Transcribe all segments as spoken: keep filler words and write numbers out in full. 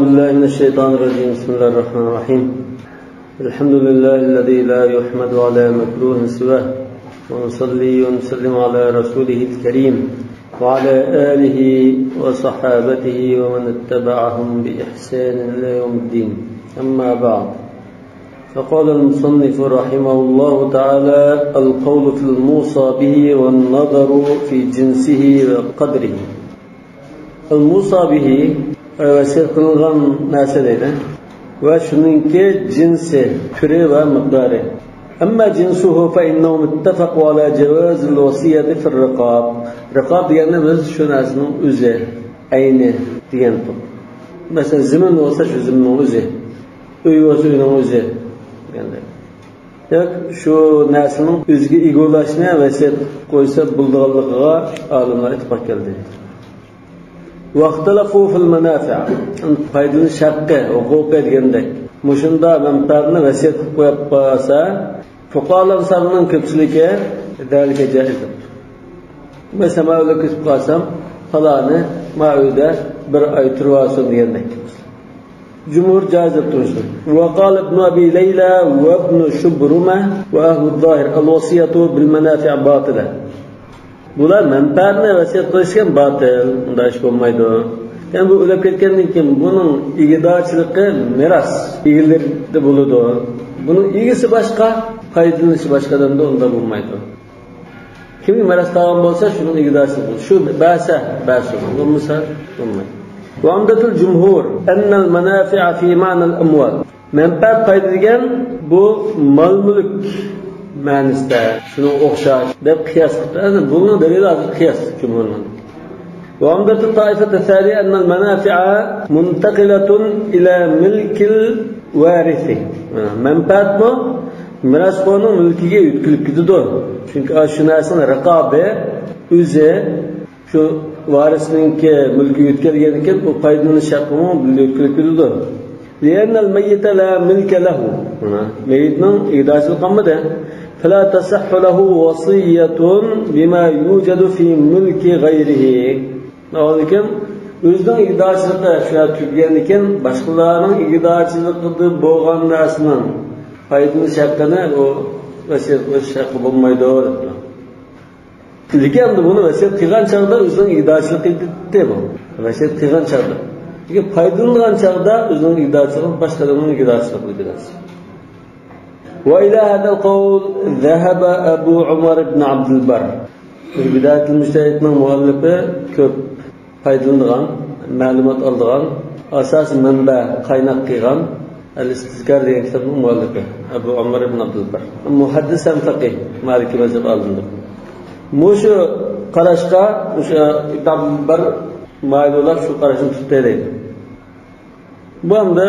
أعوذ بالله من الشيطان الرجيم. بسم الله الرحمن الرحيم. الحمد لله الذي لا يحمد على مكروه سواه، ونصلي ونسلم على رسوله الكريم وعلى آله وصحابته ومن اتبعهم بإحسان إلى يوم الدين. أما بعد، فقال المصنف رحمه الله تعالى: القول في الموصى به والنظر في جنسه وقدره. ئەل مۇسا بىھى، ۋەسىيەت قىلىنغان نەرسە دەيدۇ. ۋە شۇنىڭكى جىنسى، تۈرى ۋە مىقدارى. أما جنسه فإنهم اتفقوا على جواز الوصية في الرقاب. رقاب دېگەندە بىز شۇ نەرسىنىڭ ئۆزى، ئەينى دېگەن. مەسىلەن، زېمىن بولسا شۇ زېمىننىڭ ئۆزى. ئۆي بولسا ئۆينىڭ ئۆزى دېگەندەك. دېمەك، شۇ نەرسىنىڭ ئۆزىگە ئىگە بولۇشنى ۋەسىيەت قىلىپ قويسا بولىدىغانلىقىغا ئالىملار ئىتتىپاق كەلدى. واختلفوا في المنافع. پايدىلىنىش ھەققى، ھوقۇقى دېگەندەك. مۇشۇنداق مەنپەئەتنى ۋەسىيەت قىلىپ قويۇپ قالسا، فۇقاھا ئەنسابنىڭ كۆپچىلىكى ذلك جائز دەپتۇ. مەسىلەن، مەن ئۆلۈپ كېتىپ قالسام، پالانى ما ئۆيدە بىر ئاي تۇرۇۋالسۇن دېگەندەك. جۇمھۇر جائىز دەپ تۇرۇشتى. وقال ابن أبي ليلى وابن شبرمة وأهل الظاهر: الوصية بالمنافع باطلة. بۇلار مەنپەئەتنى ۋەسىيەت قىلىشكەن باتىل، ئۇنداق ئىش بولمايدۇ. يەنى بۇ ئۆلۈپ كەتكەندىن كېيىن بۇنىڭ ئىگىدارچىلىقى مىراس ئىگىلىرىدە بولىدۇ. بۇنىڭ ئىگىسى باشقا، پايدىلىنىشى باشقا دەمدە ئۇنداق بولمايدۇ. كىمگە مىراس قالغان بولسا، شۇنىڭ ئىگىدارچىلىقى. شۇ بەرسە، بەرسۇن. بولمىسا، بولمايدۇ. وعمدة الجمهور أن المنافع في معنى الأموال. مەنپەئەت، پايدا دېگەن بۇ مال-مۈلۈك مەنىسىدە، شۇنىڭغا ئوخشاش دەپ قىياس قىلىپتۇ. ئەمدى بۇنىڭ دەلىلى ھازىر قىياس جۇمھۇرنىڭ. وعمدة الطائفة الثانية أن المنافع منتقلة إلى ملك الوارث. مەنپەئەتمۇ مىراسخورنىڭ مۈلكىگە يۆتكىلىپ كېتىدۇ. چۈنكى شۇ نەرسىنىڭ رىقابى، ئۆزى شۇ ۋارىسنىڭكى مۈلكىگە يۆتكەلگەنكەن، ئۇ پايدىلىنىش ھەققىمۇ بىللە يۆتكىلىپ كېتىدۇ. لأن الميت لا ملك له. مەيتنىڭ ئىگىدارچىلىقى قالمىدى. فلا تصح له وصية بما يوجد في ملك غيره. لېكىن ئۆزىنىڭ ئىگىدارچىلىقى شۇ يەردە تۈگىگەندىكىن، باشقىلارنىڭ ئىگىدارچىلىقىدا بولغان نەرسىنىڭ پايدىلىنىش ھەققىنى ئۇ ۋەسىيەت قىلىش ھەققى بولمايدۇ دەپتۇ. لېكىن ئەمدى بۇنى ۋەسىيەت قىلغان چاغدا ئۆزىنىڭ ئىگىدارچىلىقى ئىدى بۇ. ۋەسىيەت قىلغان چاغدا. لېكىن پايدىلانغان چاغدا ئۆزىنىڭ ئىگىدارچىلىقى باشقا ئادەمنىڭ ئىگىدارچىلىقى بولىدۇ. وإلى هذا القول ذهب أبو عمر بن عبد البر. بىدايەتۇل مۇجتەھىدنىڭ مۇئەللىپى، كۆپ پايدىلىنىدىغان، مەلۇمات ئالىدىغان، ئاساسىي مەنبە، قايناق قىلغان ئەل ئىستىزكار دېگەن كىتابنىڭ مۇئەللىپى ئەبۇ ئومار ئىبن ئابدۇلبەر. مۇھەددىس ھەم فەقىھ، مالىكىي مەزھەپ ئالىمىدۇر. مۇشۇ قاراشقا، مۇشۇ ئىبن ئابدۇلبەر مايىل بولاپ شۇ قاراشنى تۇتتى دەيدۇ. بۇ ئەمدى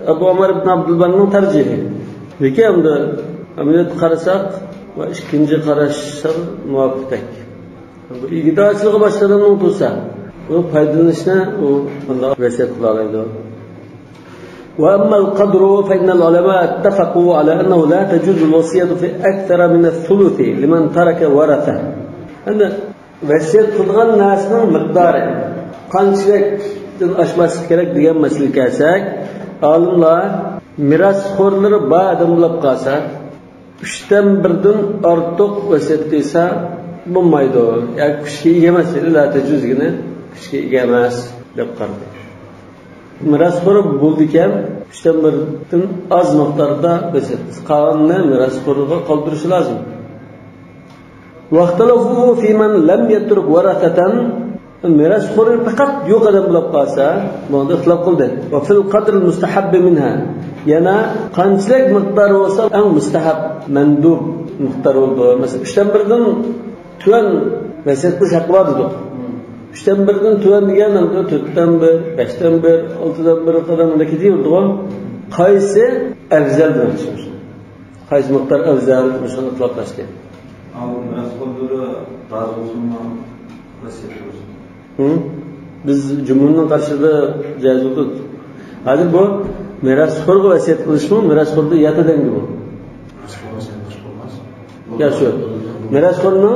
ئەبۇ ئومار ئىبن ئابدۇلبەرنىڭ تەرجىھى. لېكىن ئەمدى ئەمەلىيەتتە قارىساق، ۋە ئىككىنچى قاراش سەل مۇۋاپىقتەك. بۇ ئىگىدارچىلىقى باشقا ئادەمنىڭ تۇرسا، بۇ پايدىلىنىشنى ئۇ بۇنداق ۋەسىيەت قىلالايدۇ. وأما القدر فإن العلماء اتفقوا على أنه لا تجوز الوصية في أكثر من الثلث لمن ترك ورثة. ئەمدى ۋەسىيەت قىلىدىغان نەرسىنىڭ مىقدارى قانچىلىكتىن ئاشماسلىق كېرەك دېگەن مەسىلىگە كەلسەك، ئالىملار مىراسخورلىرى بار ئادەم بولۇپ قالسا، ئۈچتىن بىردىن ئارتۇق ۋەسىيەت قىلسا بولمايدۇ. ياكى كۈچكە ئىگە ئەمەس دېدى، لا تەجۇز دېگىنى كۈچكە ئىگە ئەمەس دەپ قارىدى. مىراسخورى بولىدىكەن، ئۈچتىن بىردىن ئاز مىقداردا ۋەسىيەت قىلسا، قالغىنىنى مىراسخورىغا قالدۇرۇشى لازىم. واختلفوا في من لم يترك ورثة. مىراسخورى پەقەت يوق ئادەم بولۇپ قالسا، بۇنىڭدا ئىختىلاپ قىلدى. وفي القدر المستحب منها. يەنە قانچىلىك مىقدار بولسا ئەڭ مۇستەھەب، مەندۇب مىقدار بولىدۇ. مەسىلەن، ئۈچتىن بىردىن تۆۋەن ۋەسىيەت قىلىش ھەققى بار دېدۇق. ئۈچتىن بىردىن تۆۋەن دېگەن ئەمدى تۆتتىن بىر، بەشتىن بىر، ئالتىدىن بىر قەدەر مۇنداق كېتىۋېرىدىغۇ. قايسى ئەۋزەل دېمەكچى؟ قايسى مىقدار ئەۋزەل؟ مۇشۇنى ئىختىلاپلاشتى. ئاۋۇ مىراسخورلىرى رازى بولسۇنمۇ ۋەسىيەت قىلسۇن؟ ھە؟ بىز جۇمھۇرنىڭ قارىشىدا جايىز بولدى. ھازىر بۇ مىراسخورغا ۋەسىيەت قىلىشمۇ، مىراسخوردا يات ئادەمگە بۇ؟ مىراسخورغا ۋەسىيەت قىلىش بولماس. يا شۇ. مىراسخورنىڭ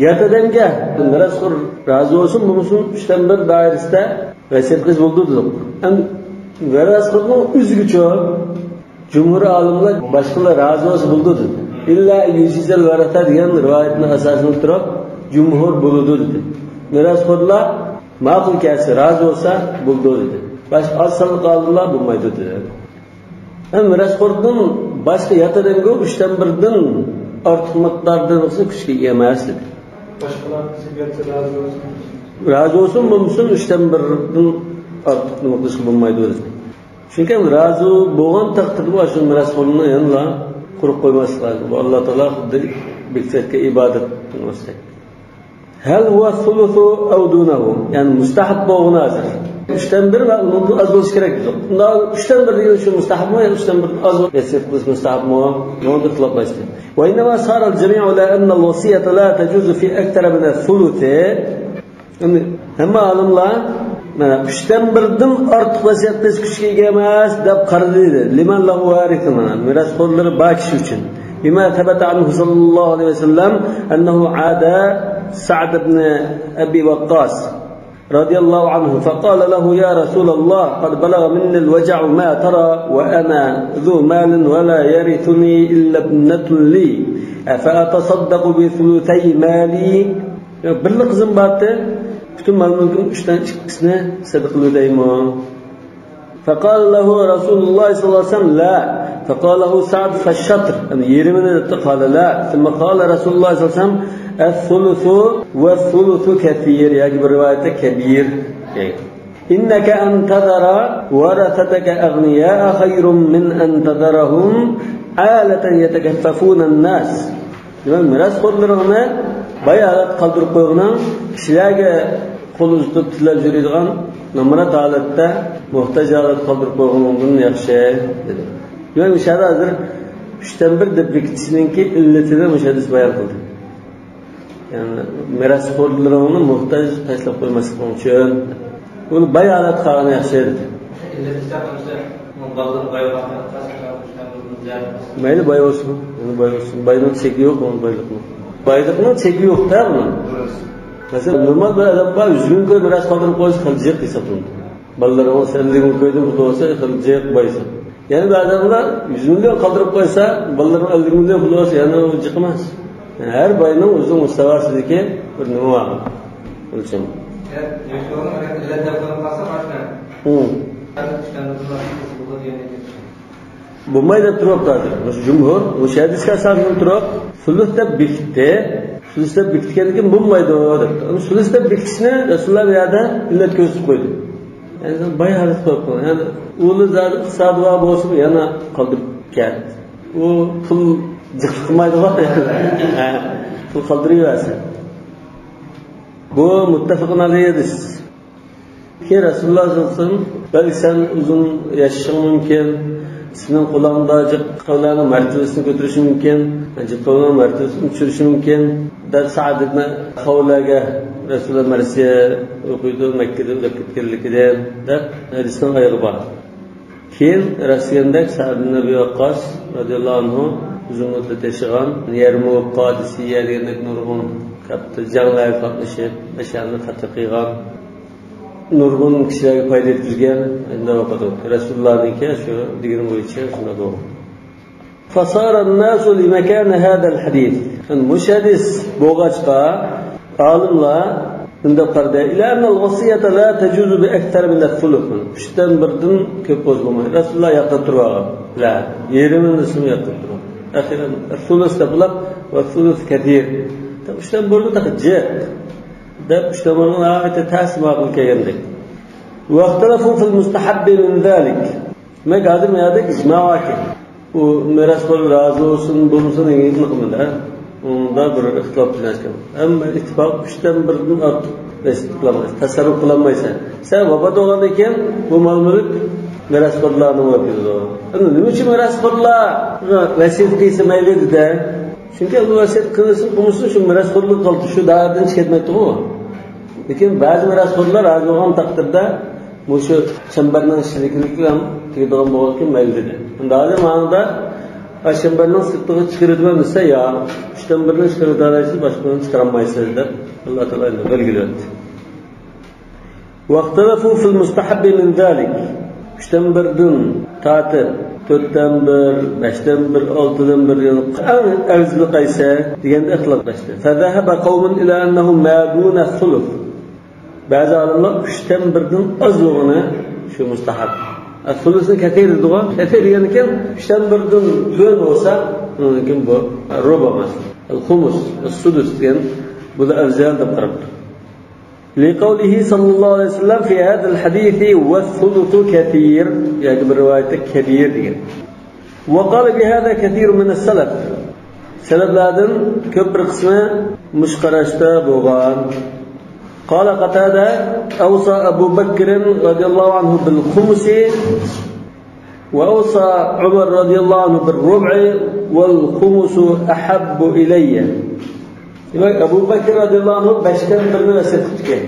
يات ئادەمگە، مىراسخور رازى بولسۇن بولمىسۇن، ئۈچتىن بىر دائىرىسىدە ۋەسىيەت قىلىش بولىدۇ دېدۇق. ئەمدى مىراسخورنىڭ ئۆزىگىچۇ؟ جۇمھۇر ئالىملار باشقىلار رازى بولسا بولىدۇ دېدى. «ئىللا يۇجىزەل ۋەرەسە» دېگەن رىۋايەتنى ئاساس قىلىپ تۇرۇپ، جۇمھۇر بولىدۇ دېدى. مىراسخورلار ماقۇل كەلسە، رازى بولسا بولىدۇ دېدى. باشقا ئاز سانلىق ئالىملار بولمايدۇ دېدى. ھەم مىراسخوردىن باشقا يات ئادەمگە ئۈچتىن بىردىن ئارتۇق مىقداردا بولسا كۈچكە ئىگە ئەمەس دېدى. باشقىلار قىلسا، رازى بولسۇن. رازى بولسۇن، بولمىسۇن، ئۈچتىن بىردىن ئارتۇق نېمە قىلىشقا بولمايدۇ دېدى. چۈنكى رازى بولغان تەقدىردە بۇ ئاشۇ مىراسخورنى يەنىلا قۇرۇق قويماسلىق لازىم. بۇ ئاللا تائالا خۇددى بىر كىشىگە ئىبادەت قىلغاندەك. «هل هو الثلث أو دونه؟» يەنى مۇستەھەب بولغىنى ھازىر. ئۈچتىن بىر ۋە ئۇنىڭدىن ئاز بولۇشى كېرەك. ئۇنداق ئۈچتىن بىر دېگەن شۇ مۇستەھەبمۇ يا ئۈچتىن بىردىن ئاز ۋەسىيەت قىلىش مۇستەھەبمۇ؟ بۇنىڭدا ئىختىلاپ بار. «وإنما صار الجميع على أن الوصية لا تجوز في أكثر من الثلث». ئەمدى ھەممە ئالىملار، مانا، ئۈچتىن بىردىن ئارتۇق ۋەسىيەت قىلىش كۈچكە ئىگە ئەمەس دەپ قارىدى. «لمن له وارث»، مانا، مىراسخورلىرى بار كىشى ئۈچۈن. «لما ثبت عنه صلى الله عليه وسلم أنه عاد سعد بن أبي وقاص رضي الله عنه فقال له: يا رسول الله، قد بلغ مني الوجع ما ترى، وأنا ذو مال ولا يرثني إلا ابنة لي، أفأتصدق بثلثي مالي؟» بىرلا قىزىم بارتى، پۈتۈن مال مۈلكۈمنىڭ ئۈچتىن ئىككىسىنى سەدىقە قىلىۋېتەيمۇ؟ فقال له رسول الله صلى الله عليه وسلم: لا. فقال له سعد: فالشطر، يەنى يېرىمىنى دەپتۇ. قال: لا. ثم قال رسول الله صلى الله عليه وسلم: الثلث والثلث كثير، ياكى بىر رىۋايەتتە كبير. إنك أن تذر ورثتك أغنياء خير من أن تذرهم عالة يتكففون الناس. دېمەك، مىراسخورلىرىڭنى باي ھالەتتە قالدۇرۇپ قويغىنىڭ كىشىلەرگە قول ئۇزىتىپ تىلەپ يۈرىدىغان نامرات ھالەتتە، موھتاج ھالەتتە قالدۇرۇپ قويغىنىڭدىن ياخشى، دېدى. دېمەك، مۇشۇ يەردە ھازىر ئۈچتىن بىر دەپ بېكىتىشنىڭكى ئىللىتىنى مۇشۇ ھەدىس بايان قىلدى. يەنى مىراسخورلىرىڭنى موھتاج تاشلاپ قويماسلىقىڭ ئۈچۈن. بۇنى باي ھالەتتە قالغىنى ياخشى دېدى. مەيلى باي بولسۇن، يەنە باي بولسۇن. باينىڭ چېكى يوق، بۇنىڭ بايلىقنىڭ. بايلىقنىڭ چېكى يوق-دە بۇنىڭ. مەسىلەن، نورمال بىر ئادەم بار، يۈز مىڭ كوي مىراس قالدۇرۇپ قويسا، خېلى جىق ھېسابلىنىدۇ. بالىلىرىڭىز ئەللىك مىڭ كويدىن پۇلى بولسا، خېلى جىق باي ھېسابلىنىدۇ. يەنە بەزى ئادەملەر يۈز مىليون قالدۇرۇپ قويسا، بالىلىرىنىڭ ئەللىك مىليون پۇلى بولسا، يەنە ئۇ جىق ئەمەس. يەنى ھەر باينىڭ ئۆزىنىڭ مۇستاۋاسىدىكى بىر نېمە بار. ئۆلچەم. يەنى يوشۇرۇن ئىللەت دەپ قالسا، باشقا. ھىم. بولماي دەپ تۇرۇپتۇ ھازىر. مۇشۇ جۇمھۇر، مۇشۇ ھەدىسكە ئاساسەن تۇرۇپ، سۇلۇس دەپ بېكىتتى. سۇلۇس دەپ بېكىتكەندىن كېيىن بولمايدۇ دەپتۇ. ئەمما سۇلۇس دەپ بېكىتىشنى رەسۇلۇللا بۇ يەردە ئىللەت كۆرسىتىپ قويدى. يەنى سەن باي ھالەت قىلىپ قويغان. يەنى ئۇلى زادى ئىقتىسادى بار بولسىمۇ يەنە قالدۇرۇپ كەت. ئۇ پۇل جىقلىق قىلمايدىغۇ. ھە، پۇل قالدۇرۇۋەرسۇن. بۇ مۇتتەپىقۇن ئەلەيھى ھەدىس. كېيىن رەسۇلۇللا سەللەللاھۇ ئەلەيھى ۋەسەللەم، بەلكى سەن ئۇزۇن ياشىشىڭ مۇمكىن، سېنىڭ قولۇڭدا جىق قەۋلەرنىڭ مەرتىۋىسىنى كۆتۈرۈشى مۇمكىن، جىق قەۋلەرنىڭ مەرتىۋىسىنى چۈشۈرۈشى مۇمكىن، دەپ سەئد ئىبنى خەۋلەگە رەسۇلۇللا مەرسىيە ئوقۇيدۇ، مەككىدىن ئۆتۈپ كەتكەنلىكىدىن، دەپ ھەدىسنىڭ ئايىغى بار. كېيىن راست دېگەندەك سەئد ئىبنى ئەبى ۋەققاس رەزىياللاھۇ ئەنھۇ ئۇزۇن مۇددەت ياشىغان، يەرمۇك، قادىسىيە دېگەندەك نۇرغۇن كاتتا جەڭلەرگە قاتنىشىپ، مەشەلىنى قاتتىق قىلغان، نۇرغۇن كىشىلەرگە پايدا يەتكۈزگەن، ئەمدى ۋاپات بولدى. رەسۇلۇللانىڭكى شۇ دېگىنى بويىچە شۇنداق بولغان. فصار الناس لمكان هذا الحديث. مۇشۇ ھەدىس بولغاچقا، ئالىملار مۇنداق قارىدى: إلى أن الوصية لا تجوز بأكثر من الثلث. ئۈچتىن بىردىن كۆپ بولسا بولمايدۇ. رەسۇلۇللا ياقتۇرۇپ تۇرغان. لا، يېرىمىنى دېسىمۇ ياقتۇرۇپ تۇرغان. ئەخىرەن، الثلث دەپ بولۇپ، والثلث كثير. ئۈچتىن بىردىن تېخى جىق دەپ، ئۈچتىن بىردىن ناھايىتى تەس ماقۇل كەلگەندەك. واختلفوا في المستحب من ذلك. دېمەك، ھازىر مۇ يەردە ئىجما باركەن. ئۇ مىراسخور رازى بولسۇن، بولمىسۇن دېگەن گەپنى قىلمىدى، ھە؟ ئۇنىڭدا بىر ئىختىلاپ بىلەشكەن. ھەممە ئىتتىپاق ئۈچتىن بىردىن ئارتۇق رەسىيەت قىلالمايسەن، تەسەررۇپ قىلالمايسەن. سەن ۋاپات بولغاندىن كېيىن بۇ مال مۈلۈك مىراسخورلارنىڭ بولۇپ كېتىدۇ. ئەمدى نېمە ئۈچۈن مىراسخورلارغا ۋەسىيەت قىلسا مەيلى دېدى؟ چۈنكى ئۇ ۋەسىيەت قىلسۇن، قىلمىسۇن، شۇ مىراسخورلۇقتا قالدى، شۇ دائىرىدىن چىقىپ كەتمەيدىغۇ. لېكىن بەزى مىراسخورلار رازى بولغان تەقدىردە مۇشۇ چەمبەرنىڭ ئىچىدىكىلىكى ھەم تېگىدىغان بولغانكىن مەيلى دېدى. ئەمدى ھازىر ماڭىدا چەمبەرنىڭ سىرتىغا چىقىرىۋېتىمەن دېسە، يا ئۈچتىن بىرنى چىقىرىۋېتەلەيسىز، باشقىلارنى چىقىرالمايسىز دەپ ئاللا تائالا ئەمدى بەلگىلىۋەتتى. واختلفوا في المستحب من ذلك. ئۈچتىن بىردىن تارتىپ، تۆتتىن بىر، بەشتىن بىر، ئالتىدىن بىر، يەنى ئەڭ ئەۋزىلى قايسى دېگەندە ئىختىلاپلاشتى. فذهب قوم إلى أنه ما دون الثلث. بەزى ئالىملار ئۈچتىن بىردىن ئازلىغىنى شۇ مۇستەھەب. سۇلۇسنى كەسىر دېدىغۇ. كەسىر دېگەنكەن ئۈچتىن بىردىن تۆۋەن بولسا، ئۇنىڭدىن كېيىن بۇ رۇبۇ ئەمەس. خۇمۇس، سۇدۇس دېگەن بۇ ئەۋزەل دەپ قاراپتۇ. لقوله صلى الله عليه وسلم في هذا الحديث والثلث كثير ياكى بىر رىۋايەتتە كبير دېگەن. وقال بهذا كثير من السلف. سەلەفلەردىن كۆپ بىر قىسمى مۇشۇ قاراشتا بولغان. قال قتادة: أوصى أبو بكر رضي الله عنه بالخمس، وأوصى عمر رضي الله عنه بالربع، والخمس أحب إلي. دېمەك، ئەبۇ بەكىر رەزىياللاھۇ ئەنھۇ بەشتىن بىرنى ۋەسىيەت قىپتىكەن.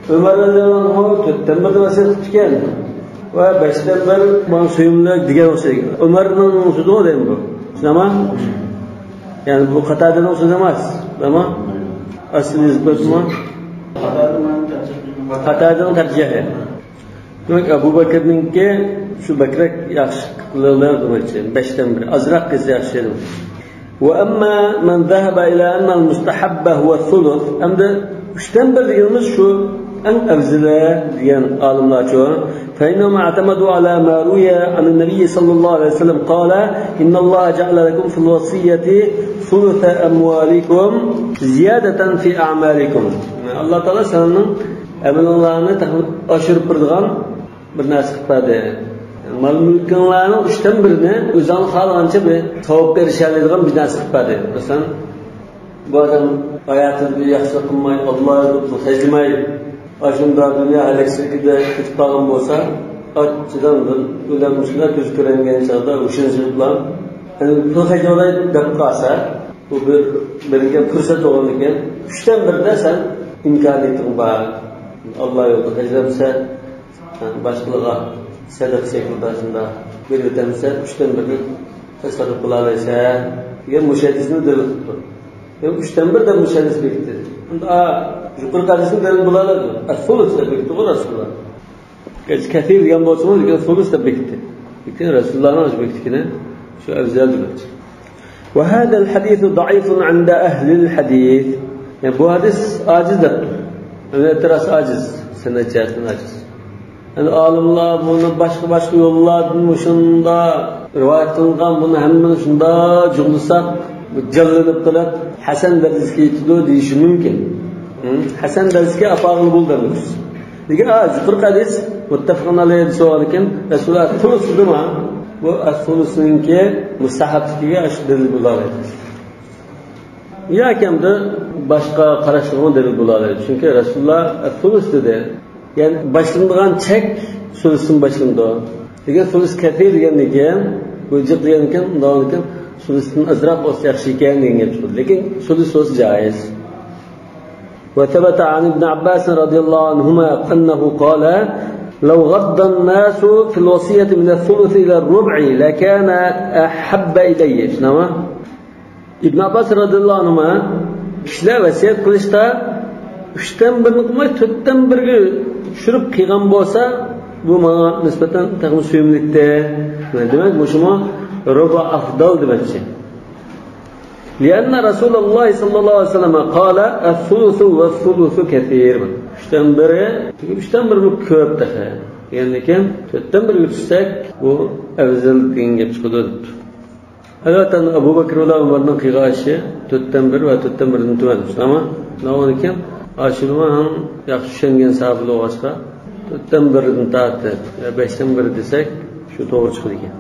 ئۆمەر رەزىياللاھۇ ئەنھۇ تۆتتىن بىرنى ۋەسىيەت قىپتىكەن. ۋە بەشتىن بىر ماڭا سۆيۈملۈك دېگەن ئوخشايدۇ. ئۆمەرنىڭ سۆزىغۇ دەيمەن بۇ. شۇنداقمۇ؟ يەنى بۇ قاتادىنىڭ سۆزى ئەمەس. شۇنداقمۇ؟ ئەسلى نىسبەتمۇ؟ قاتادىنىڭ تەرجىھى. دېمەك، ئەبۇ بەكرنىڭكى شۇ بەكرەك ياخشى قىلىنىدۇ، بەشتىن بىر ئازراق قىلسا ياخشى ئىدى. وأما من ذهب إلى أن المستحب هو الثلث، ئەمدى ئۈچتىن بىر دېگىنىمىز شۇ ئەڭ ئەۋزىلى دېگەن ئالىملارچۇ؟ فإنهم اعتمدوا على ما روي عن النبي صلى الله عليه وسلم قال: إن الله جعل لكم في الوصية ثلث أموالكم زيادة في أعمالكم. ئاللا تائالا سىلەرنىڭ ئەمىلىڭلارنى تېخى ئاشۇرۇپ بېرىدىغان بىر نەرسە قىلىپ بەردى. مال-مۈلكۈڭلارنىڭ ئۈچتىن بىرىنى ئۆزۈڭ خالىغانچە بىر ساۋابقا ئېرىشەلەيدىغان بىر نەرسە قىلىپ بەردى. مەسىلەن، بۇ ئادەم ھاياتىدا بىر ياخشىلىق قىلماي، ئاللا يولىدا پۇل خەجلىمەي، ئاشۇنداق دۇنيا ھەلەكچىلىكىدە كېتىپ قالغان بولسا، ئاچچىقىدىن بىر ئۆلەم ئۈستىدە كۆز كۆرەلمىگەن چاغدا ھوشىنى جىغىپ، يەنى پۇل خەجلەۋالاي دەپ قالسا، بۇ بىر بېرىلگەن پۇرسەت بولغاندىكىن، ئۈچتىن بىرىدە سەن ئىمكانىيىتىڭ بار. ئاللا يولىدا خەجلەمسە، باشقىلارغا سەدەقە شەكلىدە شۇنداق بېرىۋېتەمسە، ئۈچتىن بىرىنى تەسەررۇپ قىلالايسەن دېگەن مۇشۇ ھەدىسنى دەلىل قىلىپتۇ. يەنى ئۈچتىن بىر دەپ مۇشۇ ھەدىس بېكىتتى. ئۇندا يۇقىرىقى ھەدىسنى دەلىل بولالايدۇ. ئەس-سۇلۇس دەپ بېكىتتىغۇ رەسۇلۇللا. گەرچە كەسىر دېگەن بولسىمۇ، لېكىن سۇلۇس دەپ بېكىتتى. لېكىن رەسۇلۇللانىڭ ئاشۇ بېكىتكىنى شۇ ئەۋزەل دېمەكچى. وهذا الحديث ضعيف عند أهل الحديث. يەنى بۇ ھەدىس ئاجىز دەپتۇ. يەنى ئېتىراز ئاجىز، سەنەد جەھەتتىن ئاجىز. يەنى ئالىملار بۇنى باشقا-باشقا يوللاردىن مۇشۇنداق رىۋايەت قىلىنغان، بۇنى ھەممىنى شۇنداق جۇغلىساق، بۇ جانلىنىپ قېلىپ، ھەسەن دەرىجىسىگە يېتىدۇ دېيىشى مۇمكىن. ھە؟ ھەسەن دەرىجىسىگە ئاپارغىلى بولىدۇ ئەمدى. لېكىن، ھە، يۇقىرىقى ھەدىس مۇتتەپىقۇن ئەلەيھى دېسە بولغانىكەن، رەسۇلۇللا ئەس-سۇلۇس دېدىما؟ بۇ ئەس-سۇلۇسنىڭكى مۇستەھەبلىكىگە ئاشۇ دەلىل بولالايدۇ. ياكى ئەمدى باشقا قاراشلارغىمۇ دەلىل بولالايدۇ. چۈنكى رەسۇلۇللا ئەس-سۇلۇس دېدى. يەنى باشلىنىدىغان چەك سۇلۇستىن باشلىنىدۇ. لېكىن سۇلۇس كەسىر دېگەندىن كېيىن، بۇ جىق دېگەندىن كېيىن، ئۇنداق كېيىن سۇلۇستىن ئازراق بولسا ياخشى ئىكەن دېگەن گەپ چىقىدۇ. لېكىن سۇلۇس بولسا جائىز. وثبت عن ابن عباس رضي الله عنهما أنه قال: لو غض الناس في الوصية من الثلث إلى الربع لكان أحب إلي. شۇنداقمۇ؟ ئىبن ئابباس رەزىياللاھۇ ئەنھۇما كىشىلەر ۋەسىيەت قىلىشتا ئۈچتىن بىرنى قىلماي، تۆتتىن بىرگە چۈشۈرۈپ قىلغان بولسا، بۇ ماڭا نىسبەتەن تېخىمۇ سۆيۈملۈكتى. دېمەك، مۇشۇمۇ رۇبۇ ئەفزەل دېمەكچى. لأن رسول الله صلى الله عليه وسلم قال: الثلث والثلث كثير. ئۈچتىن بىرى، ئۈچتىن بىرى كۆپ تېخى. دېگەندىكىن، تۆتتىن بىرگە چۈشسەك، بۇ ئەۋزەل دېگەن گەپ چىقىدۇ، دەپتۇ. ئەلۋەتتە، ئەبۇ بەكرى بىلەن ئۆمەرنىڭ قىلغان ئىشى تۆتتىن بىر ۋە تۆتتىن بىردىن تۆۋەن، شۇنداقمۇ؟ شۇنىڭدىن كېيىن ئاشۇنىمۇ ھەم ياخشى چۈشەنگەن ساھابىلەر بولغاچقا، تۆتتىن بىردىن تارتىپ ۋە بەشتىن بىر دېسەك، شۇ توغرا چىقىدىكەن.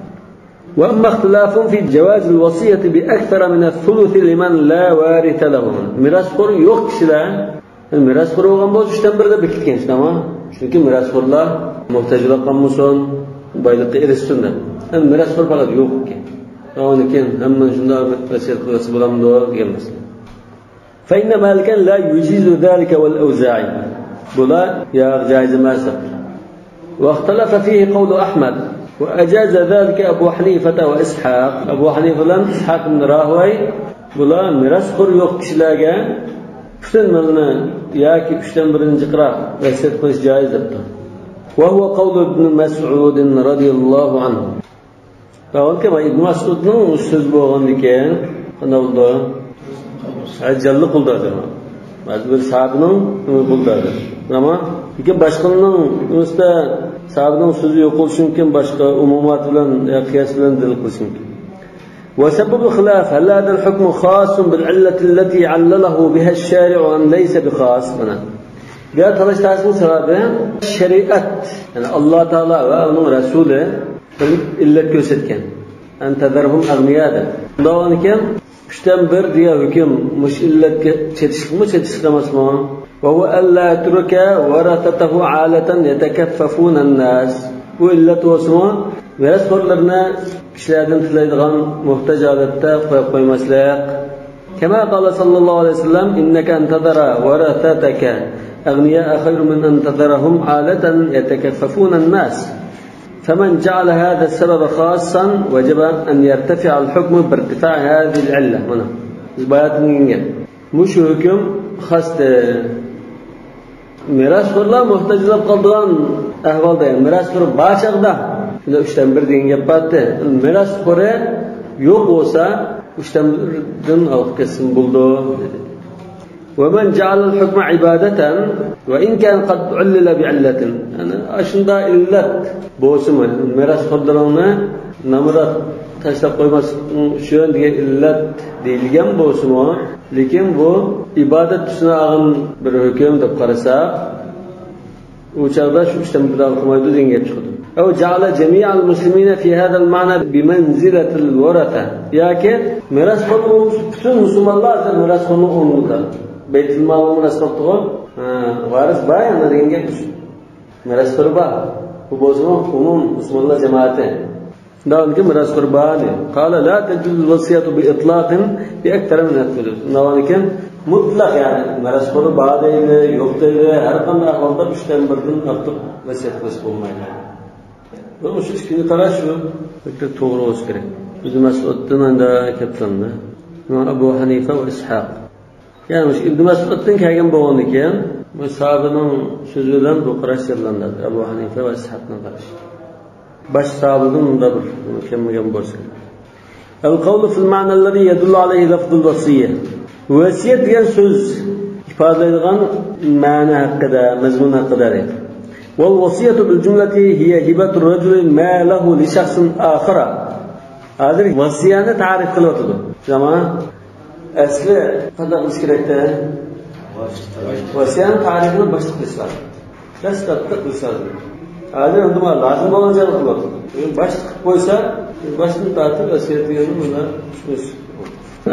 وأما اختلاف في جواز الوصية بأكثر من الثلث لمن لا وارث له. مىراسخور يوق كىشىلەر، يەنى مىراسخور بولغان بولسا، ئۈچتىن بىر دەپ بېكىتكەن، شۇنداقمۇ؟ چۈنكى مىراسخورلار موھتاج بولۇپ قالمىسۇن، بايلىققا ئېرىشسۇن دەپ. يەنى مىراسخور پەقەت يوق ئىكەن. ئۇنىڭدىن كېيىن ھەممىنى شۇنداق ۋەسىيەت قىلسا بولامدۇ دېگەن مەسىلە. فإن مالكا لا يجيز ذلك والأوزاعي. بۇلار ياق، جائىز ئەمەس دەپ. واختلف فيه قول أحمد، وأجاز ذلك أبو حنيفة وإسحاق. ئەبۇ ھەنىفە بىلەن ئىسھاق ئىبن راھوەي بۇلار مىراسخور يوق كىشىلەرگە پۈتۈن مالنى ياكى ئۈچتىن بىرىنى جىقراق ۋەسىيەت قىلىش جائىز دەپتۇ. وهو قول ابن مسعود رضي الله عنه. داۋامكى ئىبن مەسئۇدنىڭ سۆزى بولغاندىكىن، قانداق بولىدۇ؟ ھە، جانلىق بولىدۇ ئادەم. بەزى بىر ساھابىنىڭ بولىدۇ ئادەم. ئەمما لېكىن باشقىنىڭ ئۈستىدە ساھابىنىڭ سۆزى يوق بولۇشى مۇمكىن، باشقا ئومۇمات بىلەن، يا قىياس بىلەن دەلىل قىلىش مۇمكىن. وسبب الخلاف، هل هذا الحكم خاص بالعلة التي علله بها الشارع أم ليس بخاص؟ مانا. بۇ يەردە تالاش تارتىشنىڭ سەۋەبى شەرىئەت، يەنى ئاللا تائالا ۋە ئۇنىڭ رەسۇلى بىر ئىللەت كۆرسەتكەن. أن تذرهم أغنياء دەپ. شۇنداق بولغانىكەن، ئۈچتىن بىر دېگەن ھۆكۈم مۇشۇ ئىللەتكە چېتىشلىقمۇ، چېتىشلىق ئەمەسمۇ؟ وهو ألا يترك ورثته عالة يتكففون الناس. بۇ ئىللەت بولسىمۇ، مىراسخورلىرىنى كىشىلەردىن تىلەيدىغان موھتاج ھالەتتە قويۇپ قويماسلىق. كما قال صلى الله عليه وسلم: إنك أن تذر ورثتك أغنياء خير من أن تذرهم عالة يتكففون الناس. فمن جعل هذا السبب خاصا وجب أن يرتفع الحكم بارتفاع هذه العلة. مانا، بىز باياتىن دېگەن گەپ. مۇشۇ ھۆكۈم خاستى. مىراسخورلار موھتاج بولۇپ قالىدىغان ئەھۋالدا، يەنى مىراسخورى بار چاغدا، شۇنداق ئۈچتىن بىر دېگەن گەپ بارتى. مىراسخورى يوق بولسا، ئۈچتىن بىردىن ھالقىپ كەتسىمۇ بولىدۇ، دېدى. ومن جعل الحكم عبادة وإن كان قد علل بعلة. يەنى، ئاشۇنداق ئىللەت بولسىمۇ، مىراسخورلىرىڭنى نامرات تاشلاپ قويماسلىقىڭ ئۈچۈن دېگەن ئىللەت دېيىلگەن بولسىمۇ، لېكىن بۇ ئىبادەت تۈسىنى ئالغان بىر ھۆكۈم دەپ قارىساق، ئۇ چاغدا شۇ ئۈچتىن بىر قىلمايدۇ دېگەن گەپ چىقىدۇ. أو جعل جميع المسلمين في هذا المعنى بمنزلة الورثة. ياكى مىراسخور، پۈتۈن مۇسۇلمانلار ھازىر مىراسخورنىڭ ئورنىدا. بەيتۇلمال مىراس بوپتىغۇ. ھە، ۋارىس بار يەنە دېگەن گەپ شۇ. مىراسخور بار. بۇ بولسىمۇ ئومۇم مۇسۇلمانلار جامائىتى. شۇنداقتىكى مىراسخور بار دېدى. قال: لا تجوز الوصية بإطلاق بأكثر من الثلث. شۇنداقتىكى مۇتلەق، يەنى مىراسخور بار دەيلى، يوق دەيلى، ھەر قانداق ئەھۋالدا ئۈچتىن بىردىن ئارتۇق ۋەسىيەت قىلىش بولمايدۇ. بۇ مۇشۇ ئىككىنچى قاراش شۇ. بەك توغرا بولسا كېرەك. ئىبن مەسئۇدتىن ئەندە كەپتىمدە. ئەبۇ ھەنىفە ۋە ئىسھاق. يەنى مۇشۇ ئىبن مەسئۇدتىن كەلگەن بولغاندىكىن، بۇ ساھابىنىڭ سۆزى بىلەن بۇ قاراش جانلىنىدۇ. ئەبۇ ھەنىفە ۋە ئىسھاقنىڭ قارىشى. باشقا ساھابىدىن مۇنداق بىر كەلمىگەن بولسا. القول في المعنى الذي يدل عليه لفظ الوصية. ۋەسىيەت دېگەن سۆز ئىپادىلەيدىغان مەنە ھەققىدە، مەزمۇن ھەققىدە دەيدۇ. والوصية بالجملة هي هبة الرجل ماله لشخص آخر. ھازىر ۋەسىيەتنى تەرىپ قىلىۋاتىدۇ. شۇڭا ئەسلى قانداق قىلىش كېرەكتە؟ ۋەسىيەتنىڭ تەرىپىنى باشتا قىلىش لازىم. دەسلەپتە قىلىش لازىم. ھازىر ئەمدى مانا لازىم بولغان جايدا قىلىۋاتىدۇ. باشتا قىلىپ قويسا، باشتىن تارتىپ ۋەسىيەت دېگەننى مانا چۈشىنىش.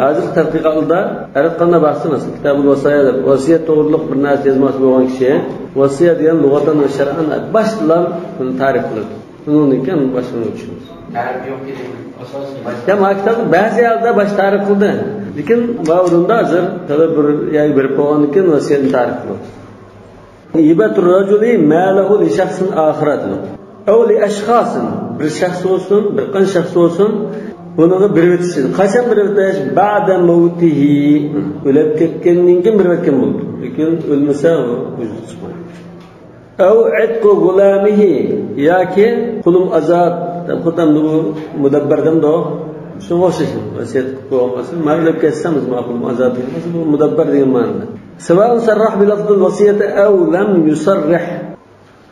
ھازىرقى تەتقىقاتلاردا ھەر قانداق بەھس ئەمەس. كىتابۇل ۋاسايا دەپ ۋەسىيەت توغرۇلۇق بىر نەرسە يازماقچى بولغان كىشى ۋەسىيەت دېگەن لۇغەتەن ۋە شەرئەن باشتىلا بۇنى تەرىپ قىلىدۇ. ئۇنىڭدىن كېيىن باشقىنى چۈشىنىمىز. تەرىپ يوق ئىدى. يا، ما كىتابتا بەزى يەردە باش تەرىپ قىلدى. لېكىن ما ئورۇندا ھازىر تەلەپ بىر يەرگە بېرىپ بولغاندىن كېيىن ۋەسىيەتنى تەرىپ قىلىدۇ. هبة الرجل ماله لشخص آخر دېدۇق. أو لأشخاص، بىر شەخس بولسۇن، بىر قانچە شەخس بولسۇن، بۇنىڭغا بېرىۋېتىش. قاچان بېرىۋېتىش؟ بعد موته، ئۆلۈپ كەتكەندىن كېيىن بېرىۋەتكەن بولىدۇ. لېكىن ئۆلمىسە، ئۇ ئۆزى چىقمايدۇ. أو عتق غلامه، ياكى قۇلۇم ئازاد، دەپ خۇددى بۇ مۇدەببەر دەمدۇ. شۇنىڭغا ئوخشاش ۋەسىيەت قىلىپ قويغان بولسا، مەن ئۆلۈپ كەتسەم، بىز ماقۇل ئازاد دېگەن بولسا، بۇ مۇدەببەر دېگەن مەنىدە. سواء صرح بلفظ الوصية أو لم يصرح.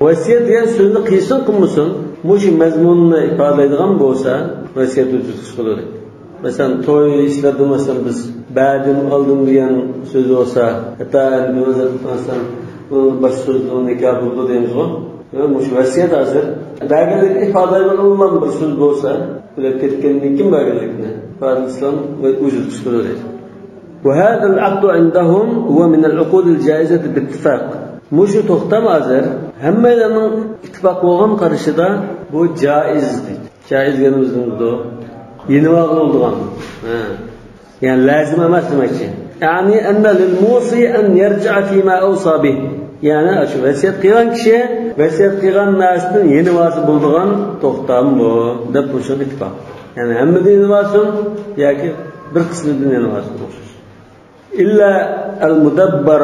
ۋەسىيەت دېگەن سۆزنى قىلسۇن قىلمىسۇن، مۇشۇ مەزمۇننى ئىپادىلەيدىغان بولسا، ۋەسىيەت ۋۇجۇد چىقىدۇ. مەسىلەن، توي ئىشلىرىدا، مەسىلەن، بىز بەردىم، ئالدىم دېگەن سۆز بولسا، ھەتتا ئەمدى مەسىلەن، بۇ باشقا سۆز بىلەن نىكاھ بولىدۇ دەيمىزغۇ. مۇشۇ ۋەسىيەت ھازىر بەرگەنلىكنى ئىپادىلەيدىغان بىر سۆز بولسا، ئۆلۈپ كەتكەندىن كېيىن بەرگەنلىكنى ئىپادىلىسىلا ۋۇجۇد چىقىدۇ دەيدۇ. وهذا العقد عندهم هو من العقود الجائزة باتفاق. مۇشۇ توختام ھازىر ھەممەيلەننىڭ ئىتتىپاق بولغان قارىشىدا بۇ جائىز دەيدۇ. جائىز دېگىنىمىز نېمىدۇ؟ يېنىۋالغىلى بولىدىغان. ھە. يەنى لازىم ئەمەس دېمەكچى. يعني أن للموصي أن يرجع فيما أوصى به. يەنى شۇ ۋەسىيەت قىلغان كىشى ۋەسىيەت قىلغان نەرسىدىن يېنىۋالسا بولىدىغان توختام بۇ، دەپ مۇشۇ ئىتتىپاق. يەنى ھەممىدىن يېنىۋالسۇن ياكى بىر قىسمىدىن يېنىۋالسۇن، ئوخشاش. إلا المدبر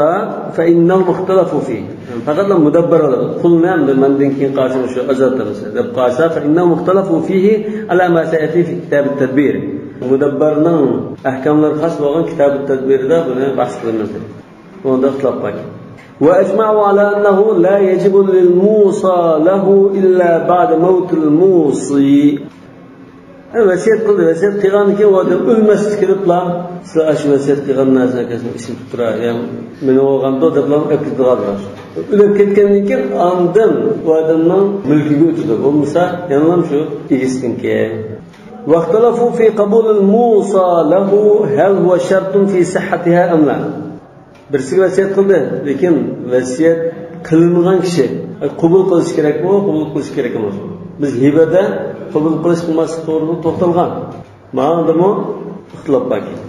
فإنهم اختلفوا فيه. پەقەتلا مۇدەببەر بولىدۇ. قۇلنى ئەمدى مەندىن كېيىن قالسا شۇ ئاجرىتىمىز دەپ قالسا، فإنهم اختلفوا فيه على ما سيأتي في كتاب التدبير. مۇدەببەرنىڭ ئەھكاملىرى خاس بولغان كىتاب تەدبىرىدە بۇنى بەھس قىلىمىز دەپ. ئۇندا ئىختىلاپ بار. وأجمعوا على أنه لا يجب للموصى له إلا بعد موت الموصي. ھە، ۋەسىيەت قىلدى. ۋەسىيەت قىلغاندىن كېيىن ئۇ ئادەم ئۆلمەسلىك كېلىپلا، سىلەر ئاشۇ ۋەسىيەت قىلغان نەرسىلەرنى ئەسلىمە تۇتۇپ تۇرار، يا مېنىڭ بولغاندۇ دەپلا ئەپ كېتىدىغان. ئۆلۈپ كەتكەندىن كېيىن ئاندىن ئۇ ئادەمنىڭ مۈلكىگە ئۆتىدۇ. بولمىسا يەنىلا شۇ ئىگىسىنىڭكى. واختلفوا في قبول الموصى له هل هو شرط في صحتها أم لا. بىرسىگە ۋەسىيەت قىلدى، لېكىن ۋەسىيەت قىلىنغان كىشى قوبۇل قىلىشى كېرەكمۇ، قوبۇل قىلىشى كېرەك ئەمەسمۇ؟ بىز ھىبىدە قوبۇل قىلىش، قىلماسلىق توغرىلىق توختالغان. ماڭىدىمۇ ئىختىلاپ باركەن.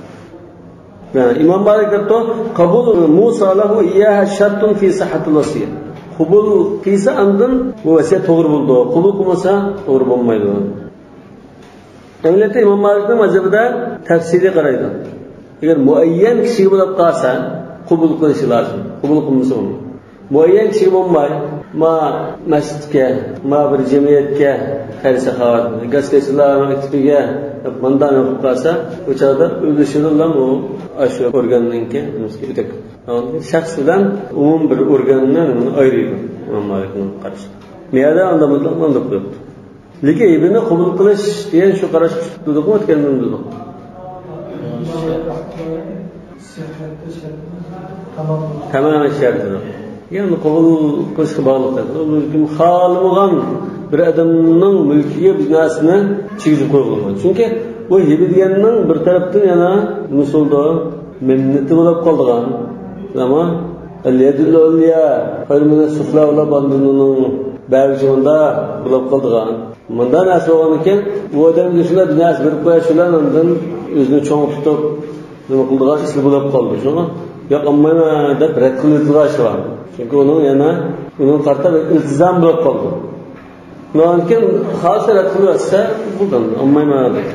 يەنى ئىمام مالىك دەپتۇ، قبول موسا له إياها شرط في صحة الوصية. قوبۇل قىلسا ئاندىن بۇ ۋەسىيەت توغرا بولىدۇ، قوبۇل قىلمىسا توغرا بولمايدۇ. ئەمەلىيەتتە ئىمام مالىكنىڭ مەزھىپىدە تەپسىلىي قارايدۇ. ئەگەر مۇئەييەن كىشىگە بولۇپ قالسا، قوبۇل قىلىشى لازىم. قوبۇل قىلمىسا بولمايدۇ. مۇئەييەن كىشىگە بولماي، ما مەسچىتكە، ما بىر جەمئىيەتكە خەير-ساخاۋەت، گاز كەچىلەر مەكتىپىگە مۇنداق يوقاپ قالسا، ئۇ چاغدا ئۆلۈشىدىلا ئۇ ئاشۇ ئورگاننىڭكى نېمىسىگە ئۆتەك. شەخس بىلەن ئومۇمىي بىر ئورگاننى ئايرىيدۇ ئىمام مالىكنىڭ قارىشىدا. مەيەدە ئاندا مۇتلەق ئاندا قويۇپتۇ. لېكىن ھىبىنى قوبۇل قىلىش دېگەن شۇ قاراشقا چىقىپ تۇردۇقمۇ، ئۆتكەندىن تۇردۇق. تامامەن شەرت دېدۇق. يەنى قوبۇل قىلىشقا باغلىق دەپ. مۇمكىن خالىمىغان بىر ئادەمنىڭ مۈلكىگە بىر نەرسىنى كىرگۈزۈپ قويغىلى بولمايدۇ. چۈنكى بۇ ھىبە دېگەننىڭ بىر تەرەپتىن يەنە نېمىسى بولىدۇ؟ مىننىتى بولۇپ قالىدىغان. ئەمما اليد العليا خير من السفلى بولۇپ، ئاندىن ئۇنىڭ بەرگۈچى مۇنداق بولۇپ قالىدىغان. مۇنداق نەرسە بولغاندىكىن، ئۇ ئادەمگە شۇنداق بىر نەرسە بېرىپ قويۇش بىلەن ئاندىن ئۆزىنى چوڭ تۇتۇپ، نېمە قىلىدىغان ئىشنى بولۇپ قالىدۇ. شۇڭا ياق، ئالمايمەن دەپ رەت قىلىۋېتىدىغان ئىشى بار. چۈنكى ئۇنىڭ يەنە، ئۇنىڭغا قارىتا بىر ئىلتىزام بولۇپ قالىدۇ. ئۇنىڭدىن كېيىن خالىسا رەت قىلىۋەتسە، بولدى، ئالمايمەن دەپ.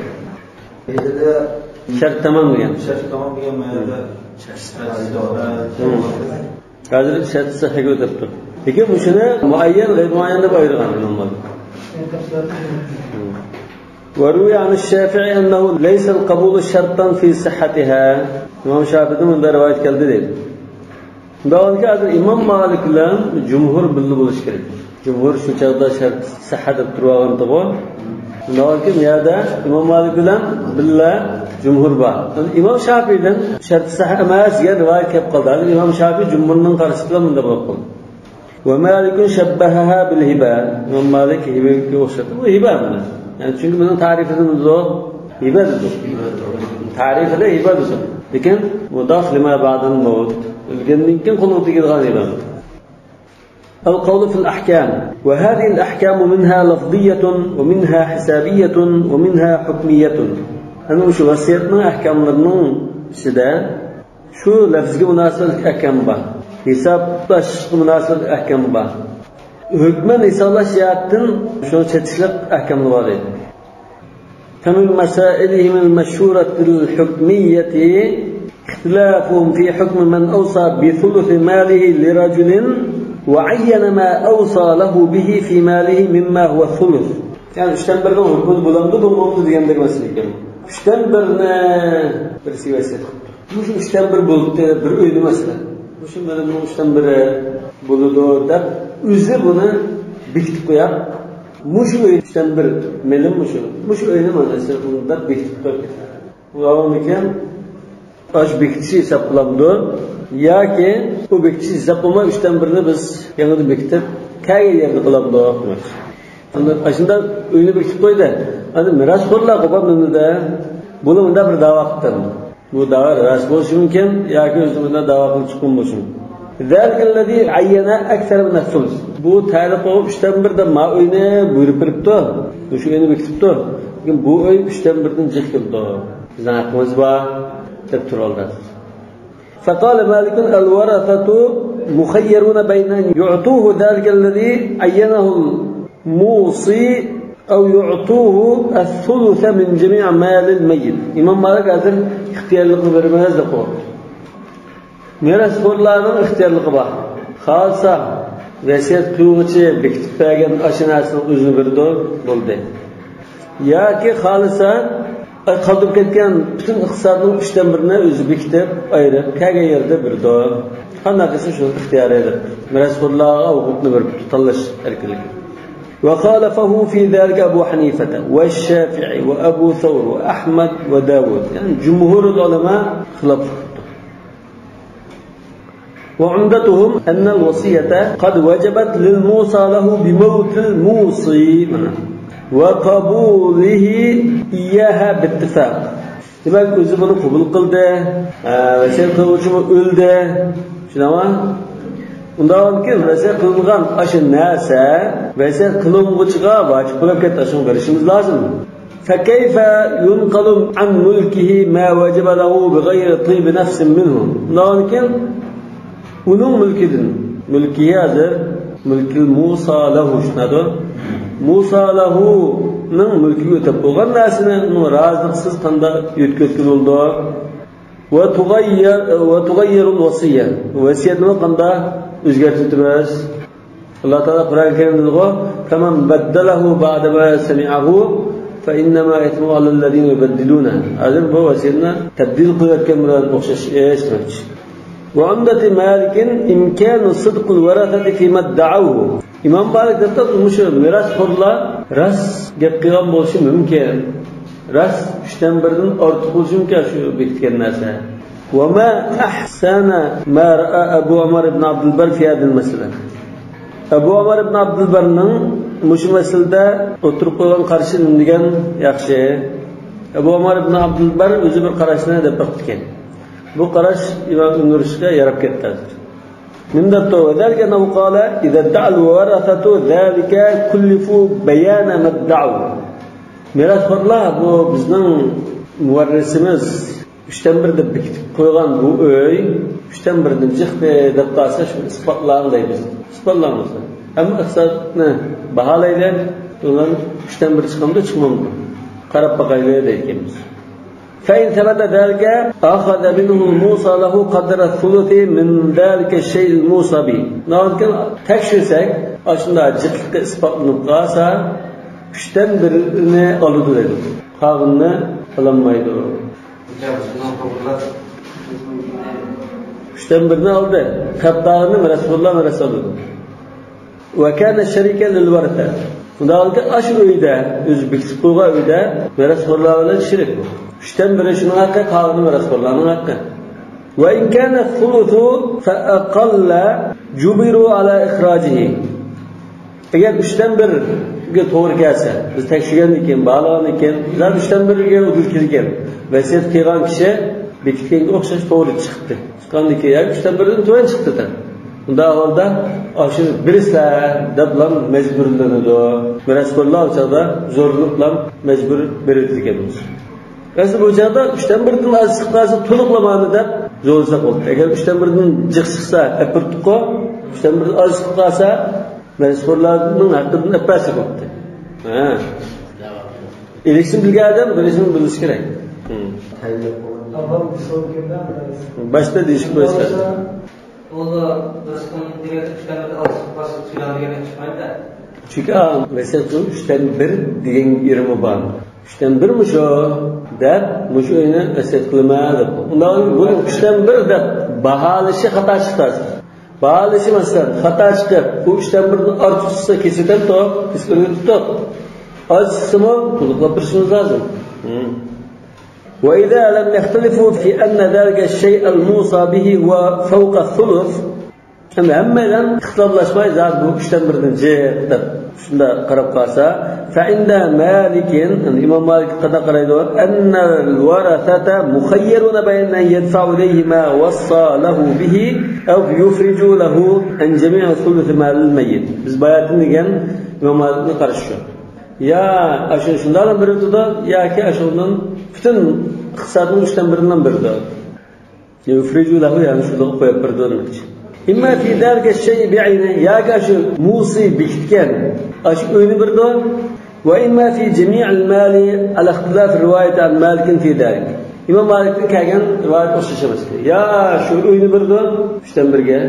شەرت تامام دېگەن. شەرت تامام دېگەن مەنىدە. ھازىر شەرت سىھھەگە ئۆتۈپتۇ. لېكىن مۇشۇنى مۇئەييەن، غەيرىي مۇئەييەن دەپ ئايرىغان ئىمام مالىك. وروي عن الشافعي أنه ليس القبول شرطا في صحتها. ئىمام شافىئىدىن مۇنداق رىۋايەت كەلدى دەيدۇ. شۇنداق بولغاندىكىن، ھازىر ئىمام مالىك بىلەن جۇمھۇر بىللە بولۇشى كېرەك. جۇمھۇر شۇ چاغدا شەرت سەھھە دەپ تۇرۇۋالغانتىغۇ. شۇنداق بولغاندىكىن، بۇ يەردە ئىمام مالىك بىلەن بىللە جۇمھۇر بار. ئىمام شافىئىدىن شەرت سەھھە ئەمەس دېگەن رىۋايەت كەپ قالدى. ھازىر ئىمام شافىئى جۇمھۇرنىڭ قارىشى بىلەن مۇنداق بولۇپ قالدى. ومالك شبهها بالهبة. ئىمام مالىك ھىبىگە ئوخشاتتى. بۇ ھىبە بۇنى. يەنى چۈنكى بۇنىڭ تەرىپىدە نېمە دېدۇق؟ ھىبە دېدۇق. تەرىپىدە ھىبە دېدۇق. لېكىن مۇداف لىما بەئدەل مەۋت. ئۆلگەندىن كېيىن قولىغا تېگىدىغان ھىبە. القول في الأحكام. وهذه الأحكام منها لفظية ومنها حسابية ومنها حكمية. ئەنە مۇشۇ ۋەسىيەتنىڭ ئەھكاملىرىنىڭ ئىچىدە شۇ لەپزىگە مۇناسىۋەتلىك ئەھكام بار. ھېسابلاشقا مۇناسىۋەتلىك ئەھكام بار. ھۆكمەن ھېسابلاش جەھەتتىن شۇنىڭ چېتىشلىق ئەھكاملار بار دەيدۇ. فمن مسائلهم المشهورة الحكمية اختلافهم في حكم من أوصى بثلث ماله لرجل وعين ما أوصى له به في ماله مما هو الثلث. يەنى ئۈچتىن بىرنىڭ ھۆكمىدە بولامدۇ، بولمامدۇ دېگەندەك مەسىلە ئىكەن. ئۈچتىن بىرنى بىرسىگە ۋەسىيەت قىلىپتۇ. مۇشۇ ئۈچتىن بىر بولدى، بىر ئۆينى مەسىلەن. مۇشۇ مېلىمنىڭ ئۈچتىن بىرى بولىدۇ دەپ، ئۆزى بۇنى بېكىتىپ قويۇپ، مۇشۇ ئۆي ئۈچتىن بىر مېلىم مۇشۇ. مۇشۇ ئۆينى مانا سىز بۇنى دەپ بېكىتىپ قويۇپ كېتىڭ. ئۇنىڭدىن كېيىن ئاشۇ بېكىتىشى ھېساب قىلامدۇ؟ ياكى ئۇ بېكىتىشى ھېساب قىلماي، ئۈچتىن بىرنى بىز يېڭىدىن بېكىتىپ، كەلگەن يەردە قىلامدۇ؟ ئاشۇنداق ئۆينى بېكىتىپ قويدى. ئەمدى مىراسخورلار قوپۇپ نېمىدە؟ بۇلار مۇنداق بىر دەۋا قىپتۇ. بۇ دەۋا راست بولۇشى مۇمكىن ياكى ئۆزى مۇنداق دەۋا قىلىپ چىققان بولۇشى مۇمكىن. ذلك الذي عين أكثر من الثلث. بۇ تەلىق بولۇپ ئۈچتىن بىر دەپ ما ئۆينى بۇيرۇپ بېرىپتۇ. مۇشۇ ئۆينى بېكىتىپتۇ. لېكىن بۇ ئۆي ئۈچتىن بىردىن جىق كېلىدۇ. بىزنىڭ ھەققىمىز بار دەپ تۇرۇۋالدى. فقال مالك: الورثة مخيرون بين أن يعطوه ذلك الذي عينه الموصي أو يعطوه الثلث من جميع مال الميت. ئىمام مالىك ھازىر ئىختىيارلىقنى بېرىمىز دەپ قويۇپتۇ. مىراسخورلارنىڭ ئىختىيارلىقى بار. خالىسا ۋەسىيەت قىلغۇچى بېكىتىپ بەرگەن ئاشۇ نەرسىنىڭ ئۆزىنى بېرىدۇ، بولدى. ياكى خالىسا قالدۇرۇپ كەتكەن پۈتۈن ئىقتىسادنىڭ ئۈچتىن بىرىنى ئۆزى بېكىتىپ، ئايرىپ، كەلگەن يەردە بېرىدۇ. قانداق قىلسا شۇنىڭ ئىختىيارى دەپ. مىراسخورلارغا ھوقۇقنى بېرىپتۇ، تاللاش ئەركىنلىكى. وخالفه في ذلك أبو حنيفة والشافعي وأبو ثور وأحمد وداود. يەنى جۇمھۇرۇل ئۆلەما خىلاپلىق قىپتۇ. وعمدتهم أن الوصية قد وجبت للموصى له بموت الموصي، مانا، وقبوله إياها باتفاق. دېمەك، ئۆزى بۇنى قوبۇل قىلدى. ھە، ۋەسىيەت قىلغۇچىمۇ ئۆلدى. چۈشىنەما؟ ئۇنداقتىن كېيىن ۋەسىيەت قىلىنغان ئاشۇ نەرسە ۋەسىيەت قىلىنغۇچىغا ۋاجىپ بولۇپ كەتتى. ئاشۇنى بېرىشىمىز لازىم. فكيف ينقل عن ملكه ما وجب له بغير طيب نفس منه؟ ئۇنداقتىن كېيىن ئۇنىڭ مۈلكىدىن، مۈلكى ھازىر مۈلكىل مۇسا لەھۇ، چۈشىنەدۇ؟ مۇسا لەھۇنىڭ مۈلكىگە ئۆتۈپ بولغان نەرسىنى ئۇنىڭ رازىلىقسىز قانداق يۆتكەتكىلى بولىدۇ؟ وتغير، وتغير الوصية. ۋەسىيەتنى قانداق ئۆزگەرتىۋېتىمىز؟ ئاللا تائالا قۇرئان كەرىمدە دېدىغۇ، فمن بدله بعدما سمعه فإنما إثمه على الذين يبدلونه. ھازىر بۇ ۋەسىيەتنى تەبدىل قىلىۋەتكەن بىلەن ئوخشاش ئىش دېمەكچى. وعمدة مالك إمكان صدق الورثة فيما ادعوه. ئىمام مالىك دەپتۇ، مۇشۇ مىراسخورلار راست گەپ قىلغان بولۇشى مۇمكىن. راست ئۈچتىن بىردىن ئارتۇق بولۇشى مۇمكىن شۇ بېكىتكەن نەرسە. وما أحسن ما رأى أبو عمر بن عبد البر في هذه المسألة. ئەبۇ ئۆمەر ئىبن ئابدۇلبەرنىڭ مۇشۇ مەسىلىدە ئوتتۇرىغا قويغان قارىشى نېمە دېگەن ياخشى. ئەبۇ ئۆمەر ئىبن ئابدۇلبەر ئۆزى بىر قاراشنى دەپ بېقىپتىكەن. بۇ قاراش ئىمام ئىبن رۇشدقا ياراپ كەتتى ھازىر. نېمە دەپتۇ؟ وذلك أنه قال إذا ادعى الورثة ذلك كلفوا بيان ما ادعوا. مىراسخورلار، بۇ بىزنىڭ مۇۋەررىسىمىز ئۈچتىن بىر دەپ بېكىتىپ قويغان بۇ ئۆي ئۈچتىن بىردىن جىقتى دەپ قالسا، شۇنى ئىسپاتلاڭ دەيمىز. ئىسپاتلاڭ بولسا. ئەمما ئىقتىسادنى باھالايلى، ئۇلار ئۈچتىن بىر چىقامدۇ، چىقمامدۇ؟ قاراپ باقايلى دەيدىكەنمىز. فإن ثبت ذلك أخذ منه الموصى له قدر الثلث من ذلك الشيء الموصى به. ئۇنداقتىن كېيىن تەكشۈرسەك، ئاشۇنداق جىقلىقى ئىسپاتلىنىپ قالسا، ئۈچتىن بىرىنى ئالىدۇ دەيدۇ. قالغىنىنى ئالالمايدۇ. ئۈچتىن بىرنى ئالدى. قەپتاغىنى مىراسخورلار مىراس ئالىدۇ. وكان شريكا للورثة. ئۇنداقتا ئاشۇ ئۆيدە، ئۆزى بېكىتىپ قويغان ئۆيدە مىراسخورلار بىلەن شېرىك. ئۈچتىن بىرى شۇنىڭ ھەققى، قالغىنى مىراسخورلارنىڭ ھەققى. وإن كان الثلث فأقل جبروا على إخراجه. ئەگەر ئۈچتىن بىرگە توغرا كەلسە، بىز تەكشۈرگەندىن كېيىن، باھالىغاندىن كېيىن، زادى ئۈچتىن بىرگە ھۇدۇد كىرگەن، ۋەسىيەت قىلغان كىشى بېكىتكەنگە ئوخشاش توغرا چىقتى. چىققاندىن كېيىن، ياكى ئۈچتىن بىردىن تۆۋەن چىقتى دە. ئۇنداق ئەھۋالدا، ئاشۇنى بېرىسىلەر دەپلا مەجبۇرلىنىدۇ. مىراسخورلار ئۇ چاغدا زورلىنىپلا مەجبۇر بېرىدىكەنمىز. ئەسلى بۇ چاغدا ئۈچتىن بىردىن ئاز چىقىپ قالسا، تولۇقلىمامدۇ دەپ زورلىساق بولدى. ئەگەر ئۈچتىن بىردىن جىق چىقسا، ئەپىرتۇققۇ، ئۈچتىن بىردىن ئاز چىقىپ قالسا، مەجبۇرلارنىڭ ھەققىدىن ئەپەسى بوپتۇ. ھە. ئېلىشنى بىلگەن ئادەم بېرىشنى بىلىشى كېرەك. ھىم. باشتا دېيىشىپ قويسا. ئۇلار رىزقىنى دېگەن ئۈچتىن بىر ئاز چىقىپ قالسا، چىقىدۇ دېگەن گەپ چىقمايدۇ. چۈنكى، ئا، ۋەسىيەت قىلىپ ئۈچتىن بىر دېگەن يېرىمۇ بار. ئۈچتىن بىرمۇ شۇ دەپ، مۇشۇ ئۆينى ۋەسىيەت قىلىمەن دەپ. ئۇنداق بۇنى ئۈچتىن بىر دەپ باھالىشى خاتا چىقتى. باھالىشى، مەسىلەن، خاتا چىقىپ، ئۇ ئۈچتىن بىردىن ئارتۇق چىقسا، كېسىۋېتەمتۇ؟ كېسىپ ئۆيگە تۇتۇق. ئاز چىقسىمۇ تولۇقلاپ بېرىشىمىز لازىم. ھىم. وإذا لم يختلفوا في أن ذلك الشيء الموصى به هو فوق الثلث. ئەمدى ھەممەيلەن ئىختىلاپلاشماي، زادى بۇ ئۈچتىن بىردىن جىق دەپ شۇنداق قاراپ قالسا، فعند مالك، يەنى ئىمام مالىك قانداق قارايدۇ؟ أن الورثة مخيرون بين أن يدفعوا إليه ما وصى له به أو يفرجوا له عن جميع ثلث مال الميت. بىز باياتىن دېگەن ئىمام مالىكنىڭ قارىشى شۇ. يا ئاشۇ شۇنداقلا بېرىۋېتىدۇ، ياكى ئاشۇنىڭ پۈتۈن ئىقتىسادنىڭ ئۈچتىن بىرىنى بېرىدۇ. يفرج له، يەنى شۇنداق قويۇپ بېرىدۇ دېمەكچى. إما في ذلك الشيء بعينه، ياكى شۇ مۇسى بېكىتكەن ئاشۇ ئۆينى بېرىدۇ. وإما في جميع المال على اختلاف الرواية عن مالك في ذلك. ئىمام مالىكتىن كەلگەن رىۋايەت ئوخشاش ئەمەس. يا شۇ ئۆينى بېرىدۇ، ئۈچتىن بىرگە.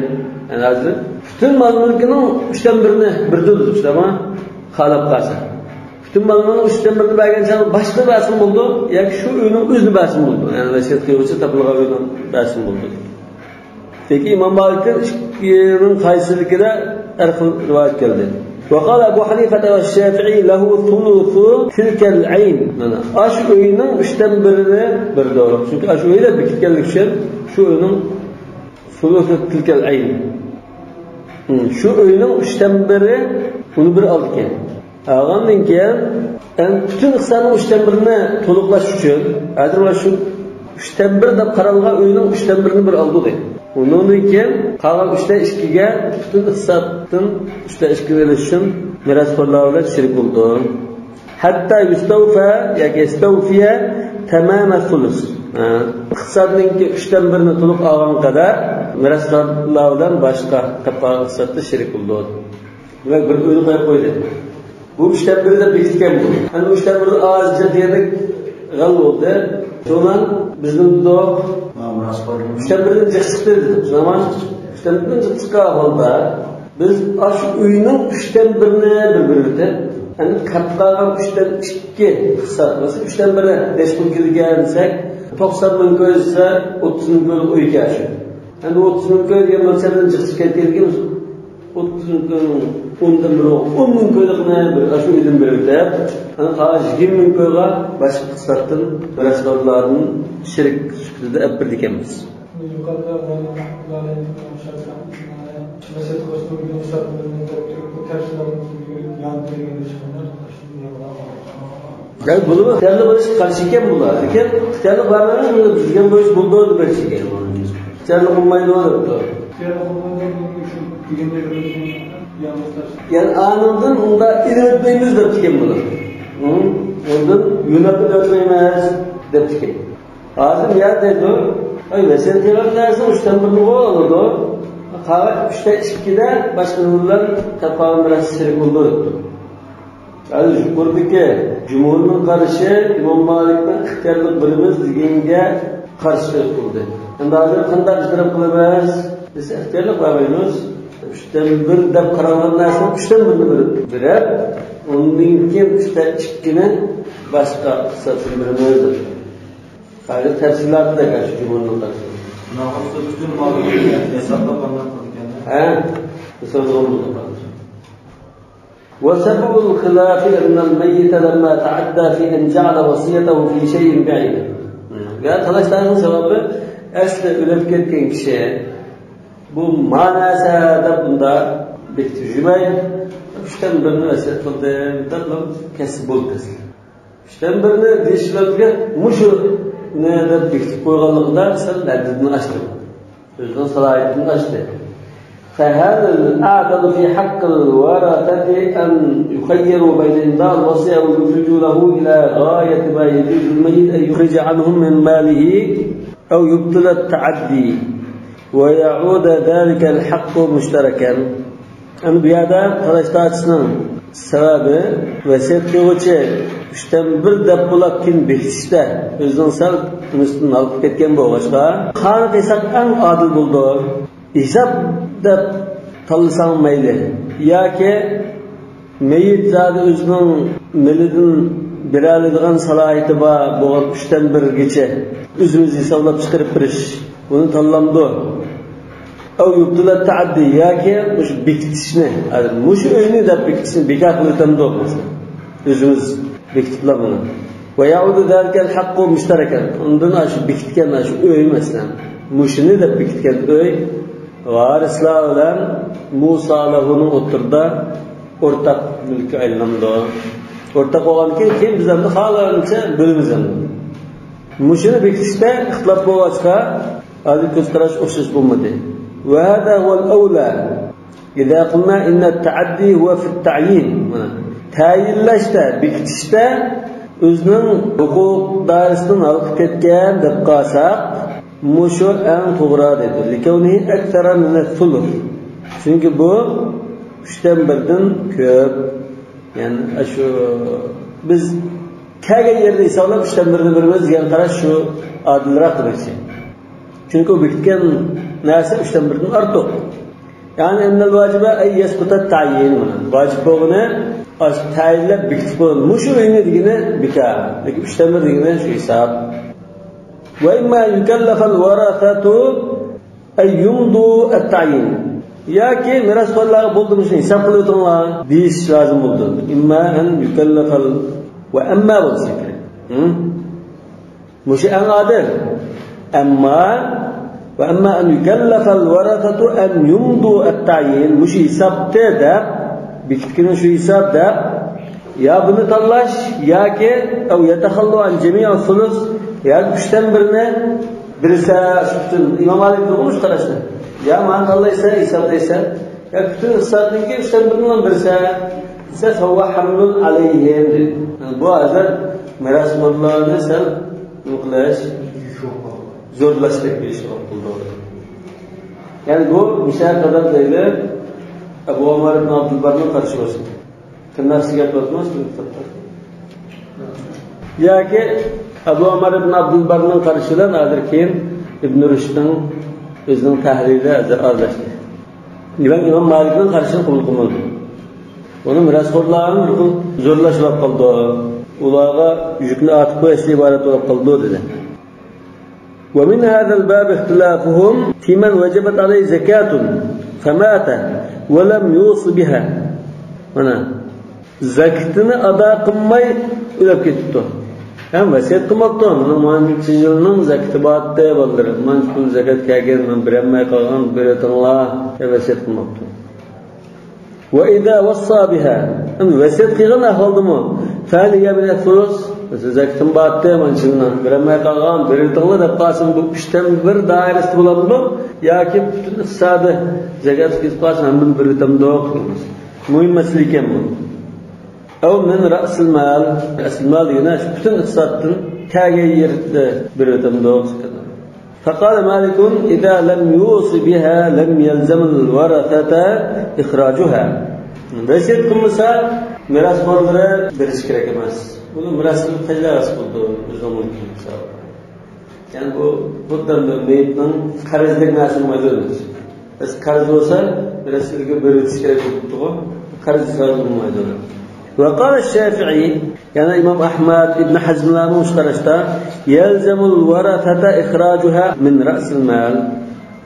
يەنى ھازىر پۈتۈن مال مۈلكىنىڭ ئۈچتىن بىرىنى بېرىدۇ دېدۇق، ئەمما خالاپ قالسا. پۈتۈن مالنىڭ ئۈچتىن بىرىنى بەرگەن چاغدا باشقىسىغا بەرسىمۇ بولىدۇ، ياكى شۇ ئۆينىڭ ئۆزىنى بەرسىمۇ بولىدۇ. يەنى ۋەسىيەت قىلغۇچى تاپىلغان ئۆينى بەرسىمۇ بولىدۇ. لېكىن ئىمام مالىكتىن ئىككىنىڭ قايسىلىكىدە ھەر خىل رىۋايەت كەلدى. وقال أبو حنيفة والشافعي له ثلث تلك العين. مانا، ئاشۇ ئۆينىڭ ئۈچتىن بىرىنى بېرىدۇ. چۈنكى ئاشۇ ئۆيدە بېكىتكەنلىكى ئۈچۈن شۇ ئۆينىڭ ثلث تلك العين. شۇ ئۆينىڭ ئۈچتىن بىرى، ئۇنى بىر ئالىدىكەن. ئالغاندىن كېيىن، ئەمدى پۈتۈن ئىقتىسادنىڭ ئۈچتىن بىرىنى تولۇقلاش ئۈچۈن، ھازىر مانا شۇ ئۈچتىن بىر دەپ قارالغان ئۆينىڭ ئۈچتىن بىرىنى بىر ئالدى دەيدۇ. ئۇنىڭدىن كېيىن قالغان ئۈچتە ئىككىگە پۈتۈن ئىقتىسادتىن ئۈچتە ئىككىنى ئېلىش ئۈچۈن مىراسخورلار بىلەن شېرىك بولىدۇ. حتى يستوفى ياكى يستوفي تمام الثلث. ھە، ئىقتىسادنىڭكى ئۈچتىن بىرىنى تولۇق ئالغان قەدەر مىراسخورلار بىلەن باشقا تاپقان ئىقتىسادتا شېرىك بولىدۇ. دېمەك، بىر ئۆينى قويۇپ قويدى. بۇ ئۈچتىن بىرى دەپ بېكىتكەن بۇ. ئەمدى ئۈچتىن بىرى ئاز جىق دېگەندەك غەل بولدى. شۇنىڭ بىزنىڭ دېدۇق. ئۈچتىن بىرىدىن جىق چىقتى دېدۇق. شۇنىڭ ئۈچتىن بىرىدىن جىق چىققان ھالدا بىز ئاشۇ ئۆينىڭ ئۈچتىن بىرىنى بىر بېرىۋېتىپ، ئەمدى قېلىپ قالغان ئۈچتىن ئىككى ئىقتىساد بولسا، ئۈچتىن بىرى نەچچە پۇل كېلىدىكەن دېسەك، توقسان مىڭ كوي دېسە، ئوتتۇز مىڭ كويلۇق ئۆيكەن شۇ. ئەمدى ئوتتۇز مىڭ كوي دېگەن مەقسەتتىن جىق چىققان كېلىكىمىز. ئوتتۇز مىڭ كوينىڭ ئوندىن بىرى، ئون مىڭ كويلۇقنى بىر ئاشۇ ئۆيدىن بېرىپ دەپ، ئەنە قالغان يىگىرمە مىڭ كويغا باشقا ئىقتىسادتىن، مىراسخورلاردىن شېرىك سۈپىتىدە ئەپ بېرىدىكەنمىز. يۇقىرىدا مەسىلە قوشۇلۇپ، بۇ تەرسلەرنى يان بەرگەن ئىشلارنى دەل بولىدۇ. ئىختىيارلىق بولۇشقا قارشى ئىكەن بۇلار. لېكىن ئىختىيارلىق بارمىغان، بۇنى بىزگە بۇيرۇش بولىدۇ دېمەكچى ئىكەن. ئىختىيارلىق بولمايدۇ دەپتۇ. يەنى ئانىڭدىن ئۇندا ئېلىۋەتمەيمىز دەپتىكەن بۇلار. ھە؟ ئۇنىڭدىن يۆلەپ ئېلىۋەتمەيمىز دەپتىكەن. ھازىر يا دەيدۇ، ئاي، ۋەسىيەت قىلغان نەرسە ئۈچتىن بىرنى ئالىدۇ. قالغان ئۈچتە ئىككىدە باشقىلار بىلەن تاپاۋەت بىلەن شېرىك بولىدۇ دەپتۇ. ھازىر يۇقىرىدىكى جۇمھۇرنىڭ قارىشى، ئىمام مالىكنىڭ ئىختىيارلىق بېرىمىز دېگەنگە قارشى قىلدى. ئەمدى ھازىر قانداق ئىجرا قىلىمىز؟ بىز ئىختىيارلىق بەرمەيمىز. ئۈچتىن بىر دەپ قارالغان نەرسىنىڭ ئۈچتىن بىرىنى بېرىپ، بېرىپ، ئۇندىن كېيىن ئۈچتە ئىككىنى باشقا ئىقتىسادتىن بېرىمىز دەپ. ھازىر تەپسىلاتىدا كەلسە جۇمھۇرنىڭ قارىشى. ناغرىسى پۈتۈن مالنى ھېسابلاپ ئانداق قىلىدىكەن. ھە؟ مىسال بولغان بولىدۇ. وسبب الخلاف أن الميت لما تعدى في أن جعل وصيته في شيء بعينه. يا تالاش-تارتىشنىڭ سەۋەبى، ئەسلى ئۆلۈپ كەتكەن كىشى بۇ ما نەرسە دەپ بۇنداق بېكىتىپ يۈرمەي، ئۈچتىن بىرىنى ۋەسىيەت قىلدىم دەپ كەتسە بولدى. ئۈچتىن بىرىنى دېيىش بىلەن بىرگە مۇشۇنى دەپ بېكىتىپ قويغانلىقىدا سەل ھەددىدىن ئاشتى. ئۆزىنىڭ سالاھىيىتىدىن ئاشتى. فهل الأعدل في حق الورثة أن يخيروا بين إمضاء الوصية أو يخرجوا له إلى غاية ما يجوز للميت أن يخرج عنهم من ماله أو يبطل التعدي ويعود ذلك الحق مشتركا؟ ئەمدى بۇ يەردە تالاش-تارتىشنىڭ سەۋەبى، ۋەسىيەت قىلغۇچى ئۈچتىن بىر دەپ بولاپ كېيىن بېكىتىشتە ئۆزىنىڭ سەل تونۇشىدىن ھالقىپ كەتكەن بولغاچقا، قانداق قىلساق ئەڭ ئادىل بولىدۇ؟ ھېساب دەپ تاللىساڭ مەيلى. ياكى مېيىت زادى ئۆزىنىڭ مېلىدىن بېرەلەيدىغان سالاھىيىتى بار بولغان ئۈچتىن بىرگىچە ئۆزىمىز ھېسابلاپ چىقىرىپ بېرىش، بۇنى تاللامدۇ؟ ئەۋ يۇبتىلەت تەئەددى، ياكى مۇشۇ بېكىتىشنى، مۇشۇ ئۆينى دەپ بېكىتىشنى بىكار قىلىۋېتەمدۇ؟ ئۆزىمىز بېكىتىپلا بۇنى. ۋە يەئۇدۇ زالىكەل ھەققۇ مۇشتەرەكەن. ئۇندىن ئاشۇ بېكىتكەن ئاشۇ ئۆي، مەسىلەن، مۇشۇنى دەپ بېكىتكەن ئۆي ۋارىسلار بىلەن مۇسالىھۇنىڭ ئوتتۇرىدا ئورتاق مۈلككە ئايلىنىدۇ. ئورتاق بولغاندىن كېيىن، كېيىن بىز ئەمدى خالىغىنىمىزچە بۆلىمىز ئەمدى. مۇشۇنى بېكىتىشتە ئىختىلاپ بولغاچقا، ھازىر كۆز قاراش ئوخشاش بولمىدى. ۋە ھازا ھۇۋەل ئەۋلە. ئىزا قۇلنا ئىننەت تەئەددى ھۇۋە فىت تەئيىن. مانا، تەيىنلەشتە، بېكىتىشتە ئۆزىنىڭ ھوقۇق دائىرىسىدىن ھالقىپ كەتكەن دەپ قالساق، مۇشۇ ئەڭ توغرا دەيدۇ. لىكەۋنىھى ئەكسەرە مىنەس سۇلۇس. چۈنكى بۇ ئۈچتىن بىردىن كۆپ. يەنى ئاشۇ بىز كەلگەن يېرىدە ھېسابلاپ ئۈچتىن بىرىنى بېرىمىز دېگەن قاراش شۇ ئادىلراق دېمەكچى. چۈنكى ئۇ بېكىتكەن نەرسە ئۈچتىن بىردىن ئارتۇق. يەنى أن الواجب أن يسقط التعيين. ۋاجىپ بولغىنى ئاشۇ تەيىنلەپ بېكىتىپ بولغان مۇشۇ ئۆينى دېگىنى بىكار. لېكىن ئۈچتىن بىر دېگىنى شۇ ھېساب. وإما أن يكلف الورثة أن يمضوا التعيين. ياكى مىراسخورلارغا بولدى مۇشۇنى ھېساب قىلىۋېتىڭلار دېيىش لازىم بولىدۇ. إما أن يكلف ال-، ۋە ئەمما بولسا كېرەك. ھە؟ مۇشۇ ئەڭ ئادىل. ئەمما، وإما أن يكلف الورثة أن يمضوا التعيين، مۇشۇ ھېسابتى دەپ، بېكىتكىنى شۇ ھېساب دەپ، يا بۇنى تاللاش، ياكى أو يتخلوا عن جميع الثلث، ياكى ئۈچتىن بىرنى بېرىسە، پۈتۈن ئىمام مالىك نۇرغۇن ئۇچ قاراشنى. يا مانا تاللايسەن، ھېسابلايسەن، يا پۈتۈن ئىقتىسادنىڭكى ئۈچتىن بىرىنى بېرىسە، دېسە، فهو حمل عليهم دېدى. بۇ ھازىر مىراسخورلارنى سەل نېمە قىلىش، زورلاشتەك بىر ئىش بولۇپ قالدى. يەنى بۇ مۇشۇ قەدەر دەيلى، ئەبۇ ئۆمەر ئىبن ئابدۇلبارنىڭ قارىشى بولسۇن. كىم نەرسە گەپ قىلىۋاتىمىز؟ ياكى ئەبۇ ئۆمەر ئىبن ئابدۇلبارنىڭ قارىشى بىلەن ھازىر كېيىن ئىبن رۇشدنىڭ ئۆزىنىڭ تەھلىلى ھازىر ئارىلاشتى. دېمەك، ئىمام مالىكنىڭ قارىشىنى قوبۇل قىلمىدى. ئۇنى مىراسخورلارنى بىر خىل زورلاش بولۇپ قالدى. ئۇلارغا يۈكنى ئارتىپ قويۇشتىن ئىبارەت بولۇپ قالدى دېدى. ومن هذا الباب اختلافهم في من وجبت عليه زكاة فمات ولم يوص بها. مانا، زاكىتىنى ئادا قىلماي ئۆلۈپ كېتىپتۇ. ھەم ۋەسىيەت قىلماپتۇ. مانا مانچە يىلنىڭ زاكىتى بارتى، بالىلىرىم، مانچە پۇل زاكات كەلگەن، مەن بېرەلمەي قالغان، بېرىۋېتىڭلار، دەپ ۋەسىيەت قىلماپتۇ. وإذا وصى بها، ئەمدى ۋەسىيەت قىلغان ئەھۋالدىمۇ، فهل هي من الثلث؟ مەسىلەن، زاكىتىم بارتى، مانا شۇنى بېرەلمەي قالغان، بېرىۋېتىڭلار دەپ قالسىمۇ، بۇ ئۈچتىن بىر دائىرىسىدە بولامدۇ؟ ياكى پۈتۈن ئىقتىسادى زاكاتقا كېتىپ قالسا، ھەممىنى بېرىۋېتەمدۇق؟ مۇھىم مەسىلە ئىكەن بۇ. أو من رأس المال، رأس المال دېگىنى شۇ پۈتۈن ئىقتىسادتىن كەلگەن يېرىدە بېرىۋېتەمدۇق؟ فقال مالك: إذا لم يوص بها لم يلزم الورثة إخراجها. ۋەسىيەت قىلمىسا، مىراسخورلىرى بېرىشى كېرەك ئەمەس. بۇنى مىراسخورلار قايسى بولىدۇ؟ ئۆزىنىڭ مۈلكى ھېسابى. يەنى بۇ خۇددى مېيىتنىڭ قەرزىدەك نەرسە بولمايدۇ. بىز قەرز بولسا، بىرەرسىگە بېرىۋېتىش كېرەك بولۇپتۇغۇ. قەرز ھېسابى بولمايدۇ. وقال الشافعي، يەنى ئىمام ئەھمەد، ئىبن ھەزملارمۇ مۇشۇ قاراشتا، يلزم الورثة إخراجها من رأس المال.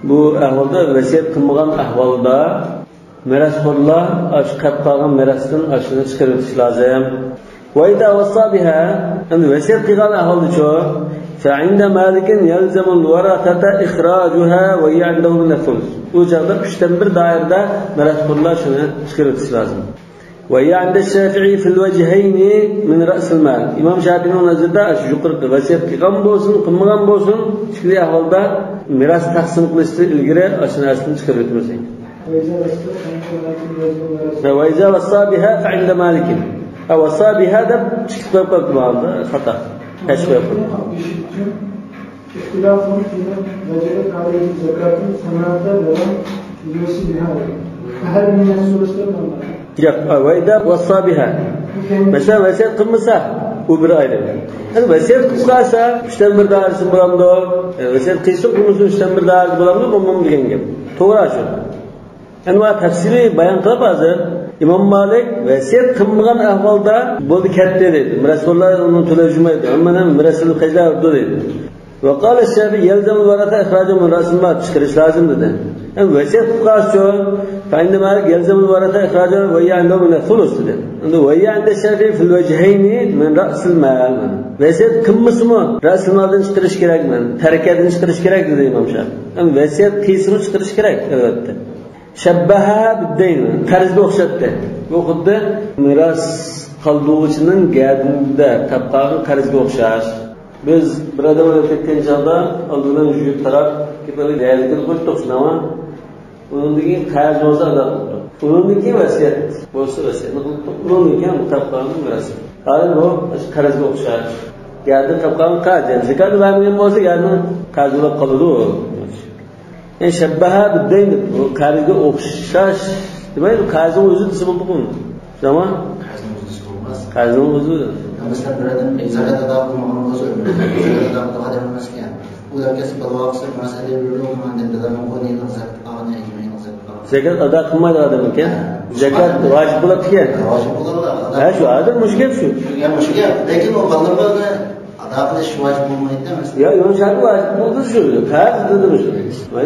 بۇ ئەھۋالدا، ۋەسىيەت قىلمىغان ئەھۋالدا مىراسخورلار ئاشۇ قېلىپ قالغان مىراستىن ئاشۇنى چىقىرىۋېتىش لازىم. وإذا وصى بها، ئەمدى ۋەسىيەت قىلغان ئەھۋالدىچۇ؟ فعند مالك يلزم الورثة إخراجها وهي عنده من الثلث. ئۇ چاغدا ئۈچتىن بىر دائىرىدە مىراسخورلار شۇنى چىقىرىۋېتىش لازىم. وهي عند الشافعي في الوجهين من رأس المال. ئىمام شافىئىنىڭ نەزىرىدە شۇ يۇقىرىقى ۋەسىيەت قىلغان بولسۇن، قىلمىغان بولسۇن، ئىككىلا ئەھۋالدا مىراس تەقسىم قىلىشتىن ئىلگىرى ئاشۇ نەرسىنى چىقىرىۋېتىمىز. وإذا وصى بها فعند مالك. ھە، وصى بها دەپ چىقىپ قويۇپ قويۇپتۇ، خاتا. تەشۋىق قىلىپ. اختلاف في من وجبت عليه زكاة فمات ولم يوص بها. فهل من الثلث أم لا؟ ياق، وإذا وصى بها. مەسىلەن، ۋەسىيەت قىلمىسا، ئۇ بىر ئايرىم. يەنى ۋەسىيەت قىلىپ قالسا، ئۈچتىن بىر دائىرىسى بولامدۇ؟ يەنى ۋەسىيەت قىلسا، قىلمىسا، ئۈچتىن بىر دائىرىسى بولامدۇ، بولمامدۇ دېگەن گەپ. توغرا شۇ. ئەمما تەپسىلىي بايان قىلىپ ھازىر، ئىمام مالىك ۋەسىيەت قىلمىغان ئەھۋالدا بولدى كەتتى دەيدۇ. مىراسخورلار ئۇنى تۆلەپ يۈرمەيدۇ. ھەممىنى مىراس قەرزلەر بېرىدۇ دەيدۇ. وقال الشافعي يلزم الورثة إخراجه من رأس المال، چىقىرىش لازىم دېدى. ئەمما ۋەسىيەت قىلىپ قالسىچۇ؟ فعند مالك يلزم الورثة إخراجه وهي عنده من الثلث دېدى. ئەمدى وهي عند الشافعي في الوجهين من رأس المال. ۋەسىيەت قىلمىسىمۇ رەسىل مالدىن چىقىرىش كېرەك، تەركەدىن چىقىرىش كېرەك دېدى ئىمام شافىئى. ئەمما ۋەسىيەت قىلسىمۇ چىقىرىش كېرەك، ئەلۋەتتە. شەببەھە بىددەين، قەرزگە ئوخشاتتى. بۇ خۇددى مىراس قالدۇرغۇچىنىڭ گەدىنىدە تاپقان قەرزگە ئوخشاش. بىز بىر ئادەم ئۆلۈپ كەتكەن چاغدا ئالدى بىلەن يۇيۇپ تاراپ، كېپىنى دەيەلىكىنى قوشتۇق شۇنداقمۇ؟ ئۇنىڭدىن كېيىن قەرز بولسا ئادا قىلدۇق. ئۇنىڭدىن كېيىن ۋەسىيەت بولسا ۋەسىيەتنى قىلدۇق. ئۇنىڭدىن كېيىن تاپقان مىراس. ھازىر بۇ قەرزگە ئوخشاش. گەدىنىدە تاپقان قەرز، زاكات بەرمىگەن بولسا گەدىنى قەرز بولۇپ قالىدۇ. يەنى شەببەھە بىددەين دەپ، بۇ قەرزگە ئوخشاش دېمەيدۇ، قەرزنىڭ ئۆزى دېسە بولىدۇ بۇنى. تامام؟ قەرزنىڭ ئۆزى. مەسىلەن، بىر ئادەم زاكات ئادا قىلمىغان بولسا، ئۆمرىدە زاكات ئادا قىلىدىغان ئادەم ئەمەسكەن. ئۇ دەپ كەتسە، بىر ۋاقىت مەسىلەن، بىر مىڭ دىندا مىڭ يىللىق زاكات ئالغان، ئىككى مىڭ يىللىق زاكات ئالغان. زاكات ئادا قىلمايدىغان ئادەم ئىكەن. ھە. زاكات ۋاجىپ بولاتتىكەن. ھە، ۋاجىپ بولىدۇ. ھە، شۇ ھازىر مۇشۇ گەپ شۇ. يا، مۇشۇ گەپ. لېكىن ئۇ بالىلىرىغا ئادا قىلىش ۋاجىپ بولمايدۇ ئەمەس. يا، ئىمام شافىي ۋاجىپ بولدى شۇ. پەرز دېدى شۇ.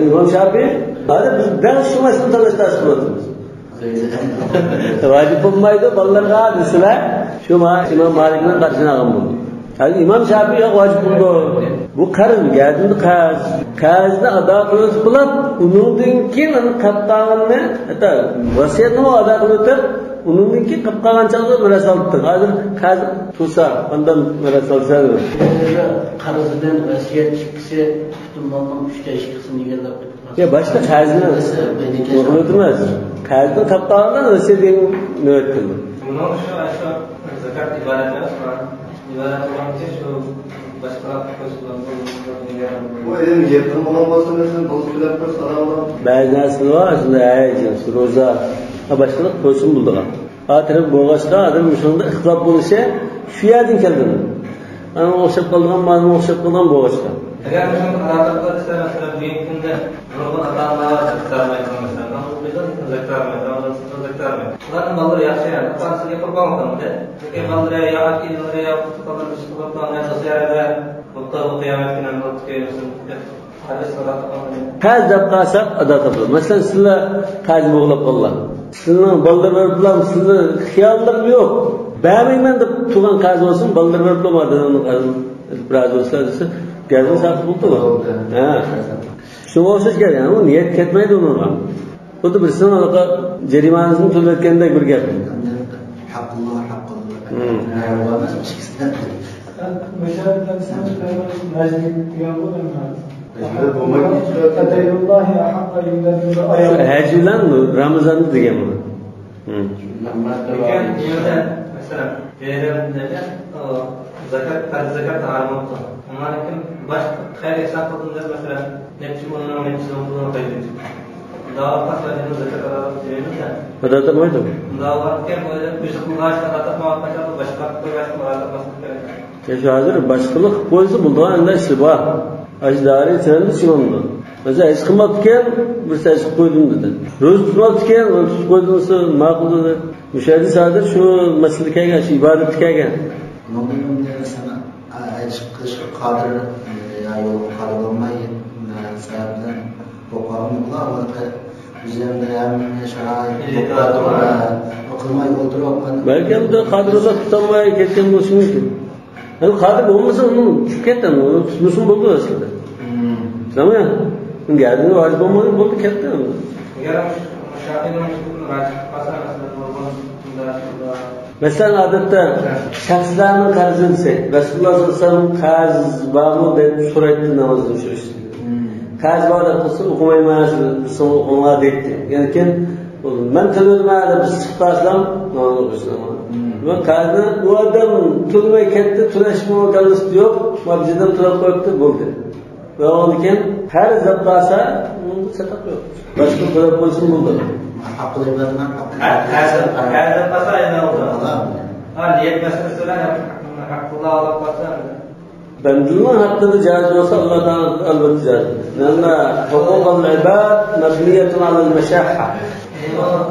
ئىمام شافىي، ھازىر بىز دەل شۇ مەسىلىنى تالاشتاشتۇرۇۋاتىمىز. ۋاجىپ بولمايدۇ بالىلارغا دېسىلە، شۇ ما-، ئىمام مالىكنىڭ قارىشىنى ئالغان بولدى. ھازىر ئىمام شافىي ياق، ۋاجىپ بولىدۇ. بۇ قەرز، گەردىنىدە قەرز. قەرزنى ئادا قىلىۋېتىپ بولۇپ، ئۇنىڭدىن كېيىن ئۇنى قېلىپ قالغىنىنى، ھەتتا ۋەسىيەتنىمۇ ئادا قىلىۋېتىپ، ئۇنىڭدىن كېيىن قېلىپ قالغان چاغدا مىراس ئالىدۇ. ھازىر قەرز تۇرسا، ئاندىن مىراس ئالسا. قەرز بىلەن ۋەسىيەت ئىككىسى پۈتۈن مالنىڭ ئۈچتە ئىككى قىسمىنى ئىگىلەپ. يا، باشتا قەرزنى ئۇنتۇمايسىز. قەرزنى تاپقاندا نەسىيە دېگەن نۆۋەت كېلىدۇ. بۇنىڭ ئۈچۈن ئاشۇ زاكات ئىبادەت ئەمەس، ئىبادەت بولغانكى شۇ باشقىلار قوشۇلغان بۇ ئىبادەت. بۇ ئەدەم يېقىن بولغان بولسا، مەسىلەن، بۇزۇپ كېلىپ بىر سالام. بەزى نەرسىلەر بار، شۇنداق، ھەي، روزا، ھە، باشقىلار قويسۇن بولىدىغان. ئا تەرەپ بولغاچقا، ئادەم شۇنىڭدا ئىختىلاپ بولۇشى شۇ يەردىن كەلگەن. ئاڭا ئوخشاپ قالىدىغان، مانا ئوخشاپ قالىدىغان بولغاچقا. ئەگەر مۇشۇ ئالاقىلىق قىلسا، مەسىلەن، بۈگۈنكى كۈندە نۇرغۇن ئاتا-ئانىلار زاكىت بەرمەيدىغان، مەسىلەن، مانا بۇ قىزلار زاكىت بەرمەيدۇ، مانا بۇ قىزلار زاكىت بەرمەيدۇ. ئۇلارنىڭ بالىلىرى ياخشى، ئاتا-ئانىسىغا قۇربان قىلمىدى. لېكىن بالىلىرى يا ئاكا-ئىنىلىرى يا ئۇكا-ئۇكىلىرى ئىش قىلىپ، ئانا دوستلىرى بولۇپتۇ، بۇ قىيامەت كۈنى بولۇپتۇ، قەرز دەپ قالساق، ئادا تاپىدۇ. مەسىلەن، سىلەر قەرز بوغلاپ قالغان. سىلىنىڭ بالىلىرى بېرىپلا، سىلىنىڭ خىياللىرىمۇ يوق. بەرمەيمەن دەپ تۇرغان قەرز بولسۇن، بالىلىرى بېرىپلا، ئادەمنىڭ قەرزىنى ئېلىپ رازى بولسىلا دېسە، گەردىن ساقىت بولدىغۇ. ھە. شۇنىڭغا ئوخشاش گەپ، يەنى ئۇ نىيەت كەتمەيدۇ ئۇنىڭغا. خۇددى بىرسىنىڭ ھېلىقى جەرىمانىسىنى تۆلەۋەتكەندەك بىر گەپ. ھەققۇللا، ھەققۇللا. ھىم. مۇشۇ ھەج بىلەن رامىزاننى دېگەن بۇ. ھىم. لېكىن بۇ يەردە، مەسىلەن، بۇ يەردە زاكات، پەرز زاكات ھارام بوپتۇ. ئەمما لېكىن باشقا خەير ئېھسان قىلدىم دەپ، مەسىلەن، نەچچە ئون مىڭ، نەچچە يۈز مىڭ پۇلنى قايتۇرىدۇ. ئۇنداق بولغاچقا، ئادا تاپمايدۇ. ئۇنداق بولغانىكەن، بۇ يەردە ئۆزى قىلغان ئىشنى ئادا تاپمايۋاتقان چاغدا باشقا قىلغان ئىشنى ئادا تاپماسلىق كېرەك. ياش ھازىر باشقىلار قىلىپ قويسا بولىدىغان ئەمدى ئىشى بار. ئاشۇ دائىرە چەندە چىقىمدۇ؟ مەسىلەن، ھەج قىلماپتىكەن، بىرسى ھەج قىلىپ قويدۇم دېدى. روزا تۇتماپتىكەن، ئۇنى تۇتۇپ قويدۇم دېسە ماقۇل دېدى. مۇشۇ ھەدىس ھازىر شۇ مەسىلىدە كەلگەن، شۇ ئىبادەتتە كەلگەن. مۇمكىن مەسىلەن، ھەج قىلىشقا قادىر، يا يولغا قادىر بولماي، سەۋەبىدىن بولۇپ قالغان بولار. ئۆزى ھەمدە ھەممە شارائىت بولۇپ قالدى، قىلماي ئولتۇرۇپ. بەلكىم قادىر بولۇپ تۇتالماي كەتكەن بولۇشى مۇمكىن. يەنى قادىر بولمىسا، ئۇنىڭ چۈشۈپ كەتتى، ئۇنى تۇتمىسىمۇ بولىدۇ ئەسلىدە. تۇتامۇ يا؟ گەردىنى ۋاجىپ بولمىغان بولدى، كەتتى. ئەگەر شاپىئىنىڭ قالسا، مەسىلەن، نۇرغۇن مەسىلەن، ئادەتتە شەخسلەرنىڭ قەرزى دېسەك، رەسۇلۇللاھ سەللەللاھۇ ئەلەيھى ۋەسەللەم قەرز بارمۇ دەپ سورايتتى نامازدىن چۈشۈش. قەرز بار دەپ قىلسا، ئوقۇمايمەن، سىز ئوقۇڭلار دەيتتى. يەنى كېيىن، مەن تۆلىمەن دەپ بىز چىقىپ قالسام، ناماز ئوقۇيسىز. ۋە قەرزنى ئۇ ئادەم تۆلىمەي كەتتى، تۆلەشمۇ كاللىسى يوق، مانا بىزدىن تۆلەپ قويۇپتۇ، بولدى. ۋە ئۇنىڭدىن كېيىن قەرز دەپ قالسا، ئۇنىڭدا سەدەق يوق. باشقا تۆلەپ قويسىمۇ بولىدۇ. ھەققىلىق بىلەن ھەق. ھە، قەرز، قەرز دەپ قالسا، ئەنە ئۇ. ھە، نىيەت مەسىلىسى بىلەن ھەققىلىق ئالاپ قالسا. بەندىنىڭ ھەققىدە جائىز بولسا، ئاللا تائالا ئەلۋەتتە جائىز. لأن حقوق العباد مبنية على المشاحة.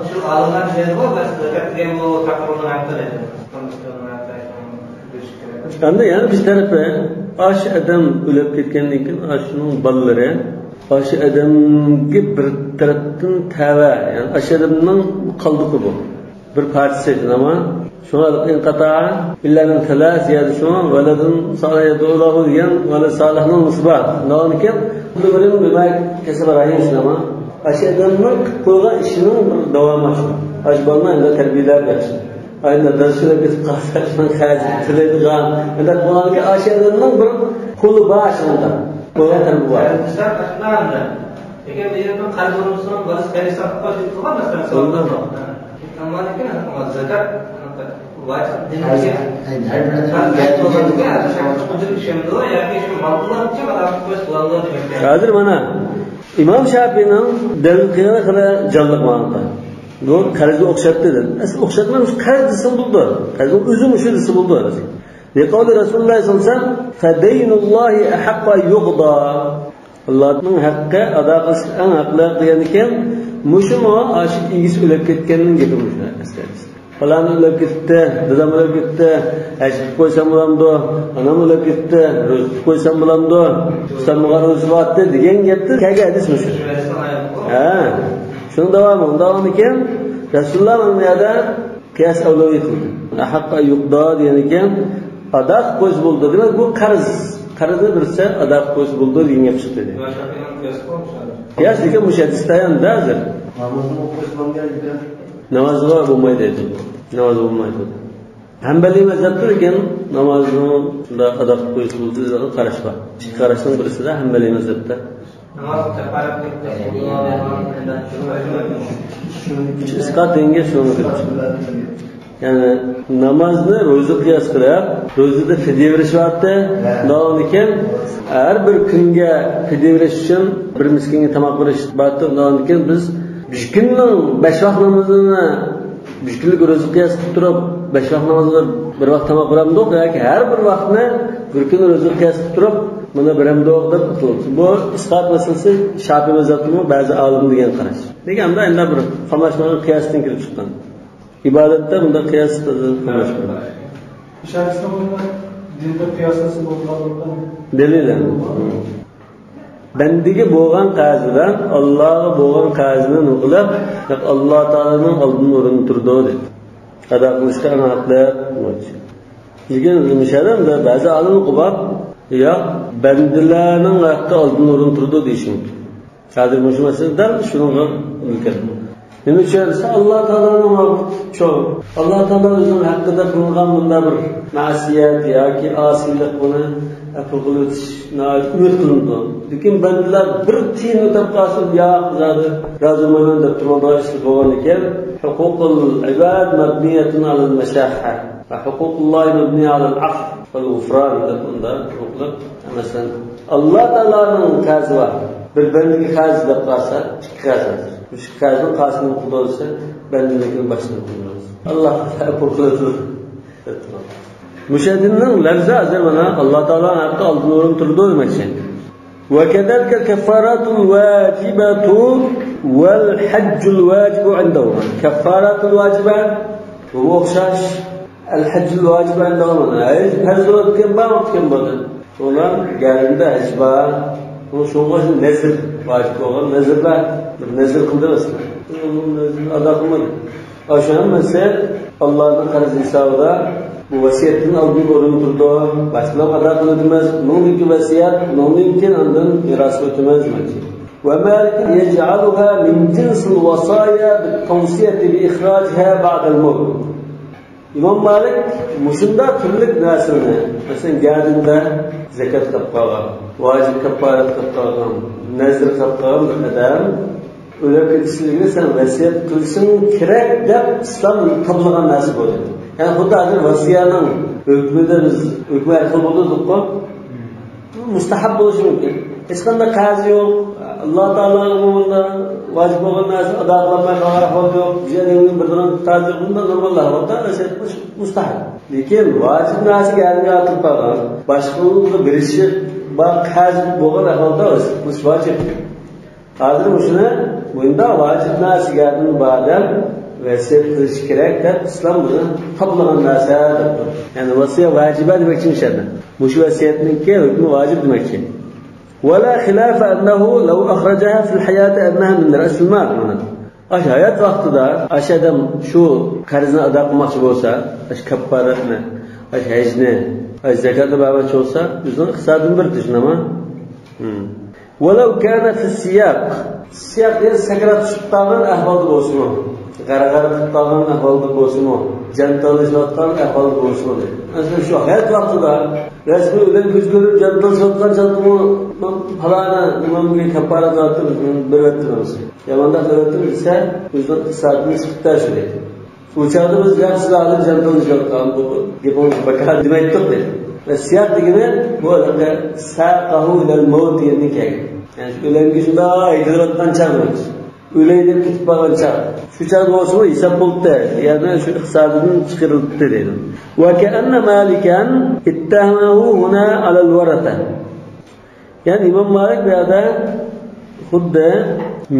شۇ ئالىملار دېگەن بار، بەس زاكات دېگەن بۇ پەقىرنىڭ ھەققى دەيدۇ. ئەمدى يەنە بىر تەرىپى، ئاشۇ ئادەم ئۆلۈپ كەتكەندىن كېيىن، ئاشۇنىڭ بالىلىرى ئاشۇ ئادەمگە بىر تەرەپتىن تەۋە، يەنى ئاشۇ ئادەمنىڭ قالدۇقى بۇ. بىر پارچىسى، بىلەمە؟ شۇڭا انقطع إلا من ثلاث، يەنى شۇڭا ولد صالح يدعو له دېگەن ۋەلەد سالىھنىڭ نېمىسى بار. ئۇنىڭكى كل امرئ بما كسب رهين، بىلەمە؟ ئاشۇ ئادەمنىڭ قىلىپ قويغان ئىشىنىڭ بىر داۋامى شۇ. ئاشۇ بالىنى ئەمدى تەربىيەلەپ بېرىش. ئايدا دەرس كېتىپ قالسا، شۇنىڭ خەجلىك تۆلەيدىغان. ئەمدى بۇلارنىڭكى ئاشۇ ئادەمنىڭ بىر قولى بار شۇنىڭدا. قويغان تەربىيە بار. لېكىن بۇ يەردە قەرز بولمىسىمۇ، بالىسى خەير ساقلاپ قويۇپ قالغان مەسىلەن، سوئالدا. ئەمما لېكىن زاكات ۋاجىپ دېمەيدۇ. ھازىر مانا ئىمام شاپىئىنىڭ دەلىل قىلغىنى خېلى جانلىق ماڭا. بۇ قەرزگە ئوخشاتتى دېدى. ئەسلى ئوخشاتماي، مۇشۇ قەرز دېسە بولىدۇ. قەرزنىڭ ئۆزى مۇشۇ دېسە بولىدۇ. لقول رسول الله صلى الله عليه وسلم: فدين الله أحق أن يقضى. ئاللانىڭ ھەققى ئادا قىلىش ئەڭ ھەقلىق دېگەندىكىن، مۇشۇمۇ ئاشۇ ئىگىسى ئۆلۈپ كەتكەننىڭ گېپى مۇشۇ ئەسلى. پالان ئۆلۈپ كېتىپتى، دادام ئۆلۈپ كېتىپتى، ھەج قىلىپ قويسام بولامدۇ؟ ئانام ئۆلۈپ كېتىپتى، روزا تۇتۇپ قويسام بولامدۇ؟ تۇتالمىغان روزىسى بارتتى دېگەن گەپتىن كەلگەن ھەدىس مۇشۇ. ھە. شۇنىڭ داۋامى، ئۇنىڭ داۋامىكەن، رەسۇلۇللا مانا بۇ يەردە قىياس ئەۋلەۋىيەت قىلدى. ئەھەققە يۇقدا دېگەنىكەن، ئادا قىلىپ قويسا بولىدۇ. دېمەك، بۇ قەرز. قەرزنى بېرسە، ئادا قىلىپ قويسا بولىدۇ دېگەن گەپ چىقتى. قىياس دېگەن مۇشۇ ھەدىستە يەنە ھازىر. نامازغا بولمايدۇ دەيدۇ بۇ. نامازغا بولمايدۇ. ھەمبەلىي مەزھەپتە لېكىن نامازنى شۇنداق ئادا قىلىپ قويسا بولىدۇ دېگەن قاراش بار. ئىككى قاراشنىڭ بىرسىدە ھەمبەلىي مەزھەپتە. ناماز كاپارەت. ئىسقات دېگەنگە شۇنى كىرىپ چىقىدۇ. يەنى نامازنى روزىغا قىياس قىلىپ، روزىدا فىدىيە بېرىش بارتتى. ھە. ئۇنىڭدىن كېيىن ھەر بىر كۈنگە فىدىيە بېرىش ئۈچۈن بىر مىسكىنگە تاماق بېرىش بارتتى. ئۇنىڭدىن كېيىن بىز بىر كۈننىڭ بەش ۋاق نامىزىنى بىر كۈنلۈك روزىغا قىياس قىلىپ تۇرۇپ، بەش ۋاق نامازغا بىر ۋاق تاماق بېرەمدۇق ياكى ھەر بىر ۋاقنى بىر كۈن روزىغا قىياس قىلىپ تۇرۇپ، مانا بېرەمدۇق دەپ ئۇقتۇرۇلدى. بۇ ئىسقات مەسىلىسى شاپىي مەزھەپتىمۇ بەزى ئالىم دېگەن قاراش. لېكىن ئەمدى ئەندى بىر قاملاشمىغان قىياستىن كېلىپ چىققان. ئىبادەتتە بۇنداق قىياس قاملاشمىغان. شەرتىسىنىڭ دىندا قىياسلىسا بولىدىغانلىقىنى دەلىل. بەندىگە بولغان قەرز بىلەن ئاللاغا بولغان قەرزنى نېمە قىلىپ، ئاللا تائالانىڭ ئالدىنى ئورۇن تۇرىدۇ دەيدۇ. ئادا قىلىشقا ئەڭ ھەقلىق. لېكىن مۇشۇ يەردە بەزى ئالىم قوباپ، ياق، بەندىلەرنىڭ ھەققى ئالدىنى ئورۇن تۇرىدۇ دېيىشى مۇمكىن. ھازىر مۇشۇ مەسىلە دەل شۇنىڭغا ئۈلگە. نېمە ئۈچۈن دېسە، ئاللا تائالانىڭ ۋاقتى چوڭ. ئاللا تائالا ئۆزىنىڭ ھەققىدە قىلغان بۇنداق بىر مەسىيەت ياكى ئاسىيلىق بۇنى ئەپۇ قىلىۋېتىش ناھايىتى ئۈمىد قىلىنىدۇ. لېكىن بەندىلەر بىر تىيىننى تاپقانسېرى، ياق، زادى رازى بولمايمەن دەپ تۇرىدىغان ئىشلار بولغاندىكىن، ھوقۇقۇل ئىباد مەبنىيەتۇن ئالەل مەشەققە ۋە ھوقۇقۇللاھى مەبنىيە ئالەل ئەفۇ ۋەل غۇفران دەپ ئۇنداق قىلىپ، مەسىلەن، ئاللا تائالانىڭ قەرزى بار. بىر بەندىگە قەرز دەپ قالسا، ئىككى قەرز ھازىر. مۇشۇ قەرزنىڭ قالسىنى قىلىدۇ دېسە، بەندىنىڭكىنى باشتىن قىلىدۇ. ئاللا تائالا ئەپۇ قىلىدۇ. مۇشۇ ھەدىسنىڭ لەپزى ھازىر مانا ئاللا تائالانىڭ ھەققى ئالدىن ئورۇن تۇرىدۇ دېمەكچى. وكذلك الكفارات الواجبة والحج الواجب عنده. كفارات الواجبة بۇ ئوخشاش. الحج الواجب عنده. ھەج پەرز بولۇپ كەتكەن بار، بولۇپ كەتكەن بولدى. ئۇلار گەردىنىدە ھەج بار. شۇڭا نەزىر، ۋاجىپ بولغان نەزىرلەر، بىر نەزىر قىلدى مەسىلەن. ئۇ نەزىرنى ئادا قىلمىدى. ئاشۇ ھەممىسى ئاللانىڭ قەرزى ھېسابىدا بۇ ۋەسىيەتتىن ئالدىن ئورۇن تۇرىدۇ. باشقىلارغا ئادا قىلىۋېتىمىز. ئۇنىڭدىن كېيىن ۋەسىيەت، ئۇنىڭدىن كېيىن ئاندىن مىراسقا ئۆتىمىز دېمەكچى. ومالك يجعلها من جنس الوصايا بالتوصية بإخراجها بعد الموت. ئىمام مالىك مۇشۇنداق تۈرلۈك نەرسىلەرنى، مەسىلەن، گەردىنىدە زەكات قىلىپ قالغان، ۋاجىپ كاپپارەت قىلىپ قالغان، نەزىر قىلىپ قالغان بىر ئادەم ئۆلۈپ كېتىشلىكىنى سەن ۋەسىيەت قىلىشىڭ كېرەك دەپ ئىسلام تاپلىغان نەرسە بولدى. يەنى خۇددى ھازىر ۋەسىيەنىڭ ھۆكمىدە بىز ھۆكمى ھەل قىلىپ بولدۇققۇ. مۇستەھەب بولۇشى مۇمكىن. ھېچقانداق قەرزى يوق. ئاللا تائالاغا بۇندا ۋاجىپ بولغان نەرسە ئادا قىلالماي قالغان ئەھۋال يوق. بىر ئادەمنىڭ بىر دىنار قەرزى يوق. بۇندا نورمال ئەھۋالدا ۋەسىيەت قىلىش مۇستەھەب. لېكىن ۋاجىپ نەرسە گەردىنىگە ئارتىلىپ قالغان، باشقىلارغا بېرىشى بار قەرز بولغان ئەھۋالدا ۋەسىيەت قىلىش ۋاجىپ. ھازىر مۇشۇنى بۇنداق ۋاجىپ نەرسە گەردىنىدە بار ئادەم ۋەسىيەت قىلىشى كېرەك دەپ ئىسلام بۇنى تاپلىغان نەرسە دەپتۇ. يەنى ۋەسىيەت ۋاجىبە دېمەكچى مۇشۇ يەردە. مۇشۇ ۋەسىيەتنىڭكى ھۆكمى ۋاجىپ دېمەكچى. ولا خلاف أنه لو أخرجها في الحياة أنها من رأس المال. مانا ئاشۇ ھايات ۋاقتىدا ئاشۇ ئادەم شۇ قەرزنى ئادا قىلماقچى بولسا، ئاشۇ كاپپارەتنى، ئاشۇ ھەجنى، ئاشۇ زاكاتنى بەرمەكچى بولسا، ئۆزىنىڭ ئىقتىسادىدىن بىر دېسىنىما. ولو كان في السياق. سىياق دېگەن سەكرات چۈشۈپ قالغان ئەھۋالدا بولسىمۇ، غەرغەرە قىلىپ قالغان ئەھۋالدا بولسىمۇ، جان تالىشىۋاتقان ئەھۋالدا بولسىمۇ دەيدۇ. مەسىلەن، شۇ ھايات ۋاقتىدا رەسمىي ئۆلۈم يۈز كۆرۈپ جان تالىشىۋاتقان چاغدىمۇ، مەن پالانى نېمەمگە كاپپارەت ئاتىپ بېرىۋەتتىم دېسە، يا مانداق قىلىۋەتتىم دېسە، ئۆزىنىڭ ئىقتىسادىدىن چىقىپتۇ شۇ دەيدۇ. ئۇ چاغدا بىز، يا سىلەر ھازىر جان تالىشىۋاتقان بۇ گېپىڭىز بىكار دېمەيتتۇق دەيدۇ. ۋە سىياق دېگىنى بۇ ھېلىقى ساقه إلى الموت دېگەندىن كەلگەن. يەنى شۇ ئۆلۈمگە شۇنداق ھەيدىلىۋاتقان چاغ دېمەكچى. ئۆلەي دەپ كېتىپ قالغان چاغ. شۇ چاغدا بولسىمۇ ھېساب بولدى، يەنى شۇ ئىقتىسادىدىن چىقىرىلدى دەيدۇ. وكأن مالكا اتهمه هنا على الورثة. يەنى ئىمام مالىك بۇ يەردە خۇددى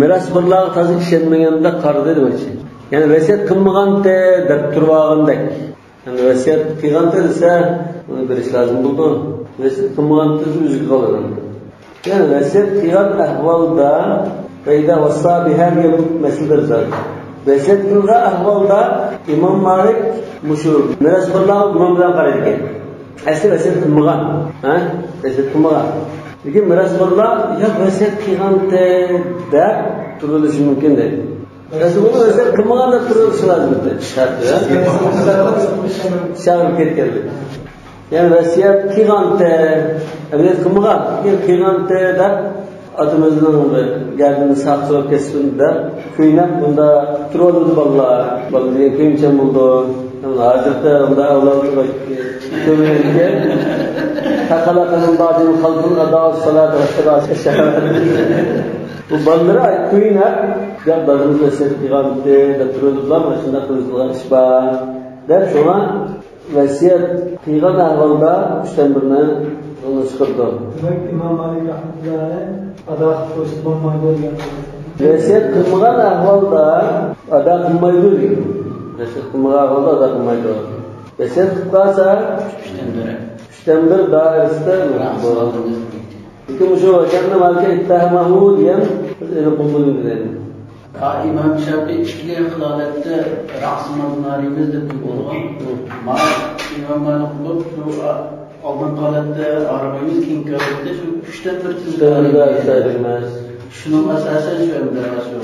مىراسخورلارغا تازا ئىشەنمىگەندەك قارىدى دېمەكچى. يەنى ۋەسىيەت قىلمىغانتى دەپ تۇرۇۋالغاندەك. يەنى ۋەسىيەت قىلغانتى دېسە، ئۇنى بېرىش لازىم بولىدۇ. ۋەسىيەت قىلمىغانتى دېسە، ئۆزىگە قالىدۇ. يەنى ۋەسىيەت قىلغان ئەھۋالدا، فإذا وصى بها دېگەن مەسىلىدۇر زادى. ۋەسىيەت قىلغان ئەھۋالدا ئىمام مالىك مۇشۇ مىراسخورلارغا گۇمان بىلەن قارايدىكەن. ئەسلى ۋەسىيەت قىلمىغان. ھە؟ ۋەسىيەت قىلمىغان. لېكىن مىراسخورلار ياق، ۋەسىيەت قىلغانتى دەپ تۇرۇۋېلىشى مۇمكىن دەيدۇ. رەسۇلۇللا ئۆزى قىلمىغان دەپ تۇرۇۋېلىش لازىم. شەرت، ھە؟ شەرت كەتكەنلىك. يەنى ۋەسىيەت قىلغانتى، ئەمەلىيەت قىلمىغان، لېكىن قىلغانتى دەپ ئاتىمىزنىڭ گەردىنى ساق سوراپ كەتسۇن دەپ كۆينەپ بۇندا تۇرۇۋالىدۇ بالىلار. بالا دېگەن كۆيۈمچان بولىدۇ. ھازىرقى بۇنداق ئەۋلادلار كۆرمىگەنكەن. خلف من بعدهم خلف أضاعوا الصلاة واتبعوا الشهوات. بۇ بالىلىرى كۆينەپ، ياق، دادىمىز ۋەسىيەت قىلغانتى دەپ تۇرىدۇ، مانا شۇنداق قىلىدىغان ئىش بار دەپ، شۇڭا ۋەسىيەت قىلغان ئەھۋالدا ئۈچتىن بىرنى يولغا چىقىرىدۇ. دېمەك، ئىمام مالىك رەھمەتۇللاھى ئادا قىلىپ قويسا بولمايدۇ دېگەن. ۋەسىيەت قىلمىغان ئەھۋالدا ئادا قىلمايدۇ دېگەن. ۋەسىيەت قىلمىغان ئەھۋالدا ئادا قىلمايدۇ. ۋەسىيەت قىلىپ قالسا، ئۈچتىن بىر. ئۈچتىن بىر دائىرىسىدە بولىدۇ. لېكىن مۇشۇ ۋەكەلنى مالىكە ئىتتەھەمەھۇ دېگەن بىز ئېلىپ قويمىدۇق دېگەن. ھا، ئىمام شافىئى ئىككى خىل ھالەتتە رەسمىنى نارىمىز دەپ بولغان. ما ئىمام مالىك بولۇپ، شۇ ئالدىنقى ھالەتتە ئارىمىز، كېيىنكى ھالەتتە شۇ ئۈچتىن بىر تىزىملىك. شۇنىڭ ئاساسەن شۇ ئەمدى شۇ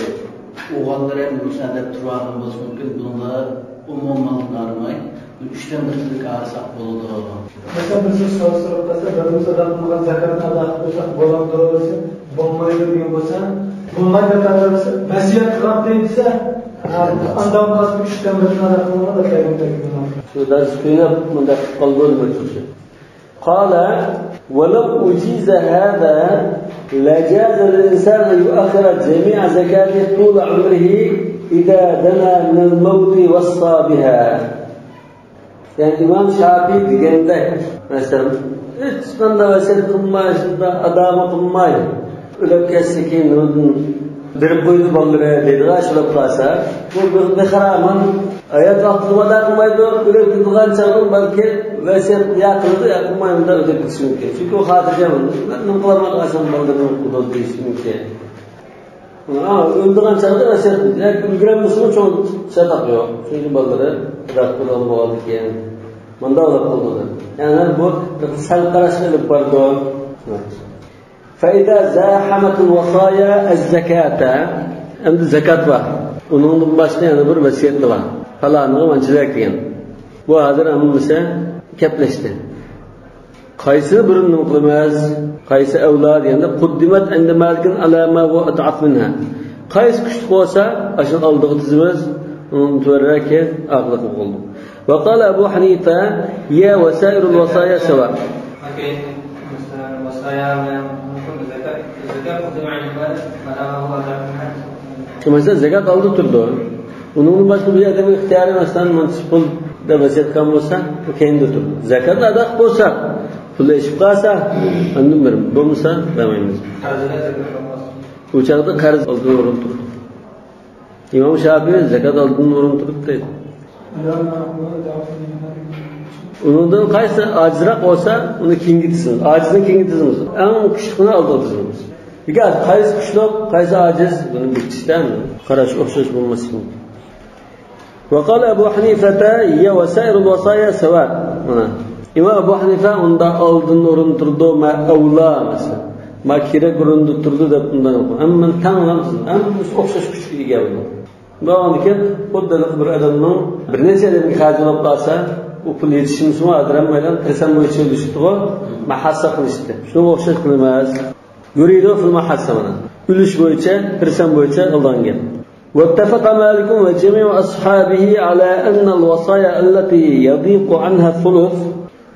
ئوغۇللىرى ئەمدى مۇشۇنداق دەپ تۇرۇۋالغان بولسا مۇمكىن، بۇنىڭدا ئومۇمەن نارماي، ئۈچتىن بىر تىزىملىك ئارىساق بولىدۇ. مەسىلەن، بىر سۆز سوراپ قالسا، دادىمىز ئادا قىلمىغان زاكاتنى ئادا قىلىپ قويساق بولامدۇ دېسە، بولمايدۇ دېگەن بولسا، بولمايدۇ دەپ ئايتىۋەرسە، ۋەسىيەت قىلغانتى دېسە، ئاندىن قالسا ئۈچتىن بىرىنى ئادا قىلىڭلار دەپ بەرگىنى بەرگىنى. شۇ دەرس قىيناپ مۇنداق قىلىپ قالىدۇ دېمەكچى. قال: ولو أجيز هذا لجاز للإنسان أن يؤخر جميع زكاته طول عمره إذا دنا من الموت وصى بها. يەنى ئىمام شافىئى دېگەندەك، مەسىلەن، ھېچقانداق ۋەسىيەت قىلماي، شۇنداق ئادامى قىلماي، ئۆلۈپ كەتسە كېيىن نېمىدىن بېرىپ قويىدۇ بالىلىرى دەيدىغان ئىش بولۇپ قالسا، بۇ بىر، بىر خىل ھامان ھايات ۋاقتىدا ئادا قىلمايدۇ، ئۆلۈپ كېتىدىغان چاغدا بەلكى ۋەسىيەت يا قىلىدۇ، يا قىلمايدۇ، ئۆلۈپ كېتىشى مۇمكىن. چۈنكى ئۇ خاتىرجەم، مەن نېمە قىلالمايدىغان ئىشنى بالىلىرىم قىلىدۇ دېيىشى مۇمكىن. ئا، ئۆلىدىغان چاغدا ۋەسىيەت قىلدى. ياكى ئۈلگۈرەلمىسىمۇ چوڭ چاتاق يوق. چۈنكى بالىلىرى راست بولغان بولغاندىكىن. مۇنداق بولۇپ قالدى. يەنى بۇ سەل قاراشقا ئېلىپ بارىدۇ. فإذا زاحمت الوصايا الزكاة. ئەمدى زاكات بار. ئۇنىڭدىن باشقا يەنە بىر ۋەسىيەت بار. پالانىغا مانچىلەر دېگەن. بۇ ھازىر ھەممىسى كەپلەشتى. قايسىنى بۇرۇن نېمە قىلىمىز؟ قايسى ئەۋلا دېگەندە، قۇددىمەت ئىندە مالىكىن ئالا ما ھۇۋا ئەتئەف مىنھا. قايسى كۈچلۈك بولسا، ئاشۇنى ئالدىغا تىزىمىز، ئۇنىڭدىن تۆۋەنرەك كېيىن ئاخىرقى قىلدۇق. وقال أبو حنيفة: هي وسائر الوصايا سواء. مەسىلەن، زاكات ئالدى تۇرىدۇ. ئۇنىڭدىن باشقا بىر ئادەمنىڭ ئىختىيارى، مەسىلەن، مۇنچە پۇل دەپ ۋەسىيەت قىلغان بولسا، ئۇ كەينىدە تۇرىدۇ. زاكاتنى ئادا قىلىپ بولسا، پۇلى ئېشىپ قالسا، ئاندىن بېرىمىز. بولمىسا، بەرمەيمىز. ئۇ چاغدا قەرز ئالدىن ئورۇن تۇرىدۇ. ئىمام شافىئى زاكات ئالدىن ئورۇن تۇرۇپ دەيدۇ. ئۇنىڭدىن قايسى ئاجىزراق بولسا، ئۇنى كېيىنگە تىزىمىز. ئاجىزنى كېيىنگە تىزىمىز. ئەڭ كۈچلۈكنى ئالدىغا تىزىمىز. ئەگەر قايسى كۈچلۈك، قايسى ئاجىز، بۇنى بېكىتىشتە قاراش ئوخشاش بولماسلىقى مۇمكىن. وقال أبو حنيفة: هي وسائر الوصايا سواء. مانا. ئىمام ئەبۇ ھەنىفە ئۇندا ئالدىن ئورۇن تۇرىدۇ، ما ئەۋلا مەسىلەن. ما كېرەك ئورۇندا تۇرىدۇ دەپ ئۇنداق يوق. ھەممىنى تەڭ ئالىمىز. ھەممىسى ئوخشاش كۈچكە ئىگە بولىدۇ. بولغاندىكىن، خۇددى بىر ئادەمنىڭ بىر نەچچە ئادەمگە خەجلەپ قالسا، ئۇ پۇل يېتىشمىسىمۇ، ئادىرەم بىلەن پىرسەن بويىچە ئۆلۈشۈپتىغۇ، مەھەسسە قىلىشتى. شۇنىڭغا ئوخشاش قىلىمىز. يريد في المحاسة مانا. ئۈلۈش بويىچە، پىرسەن بويىچە قىلىدىغان گەپ. واتفق مالك وجميع أصحابه على أن الوصايا التي يضيق عنها الثلث.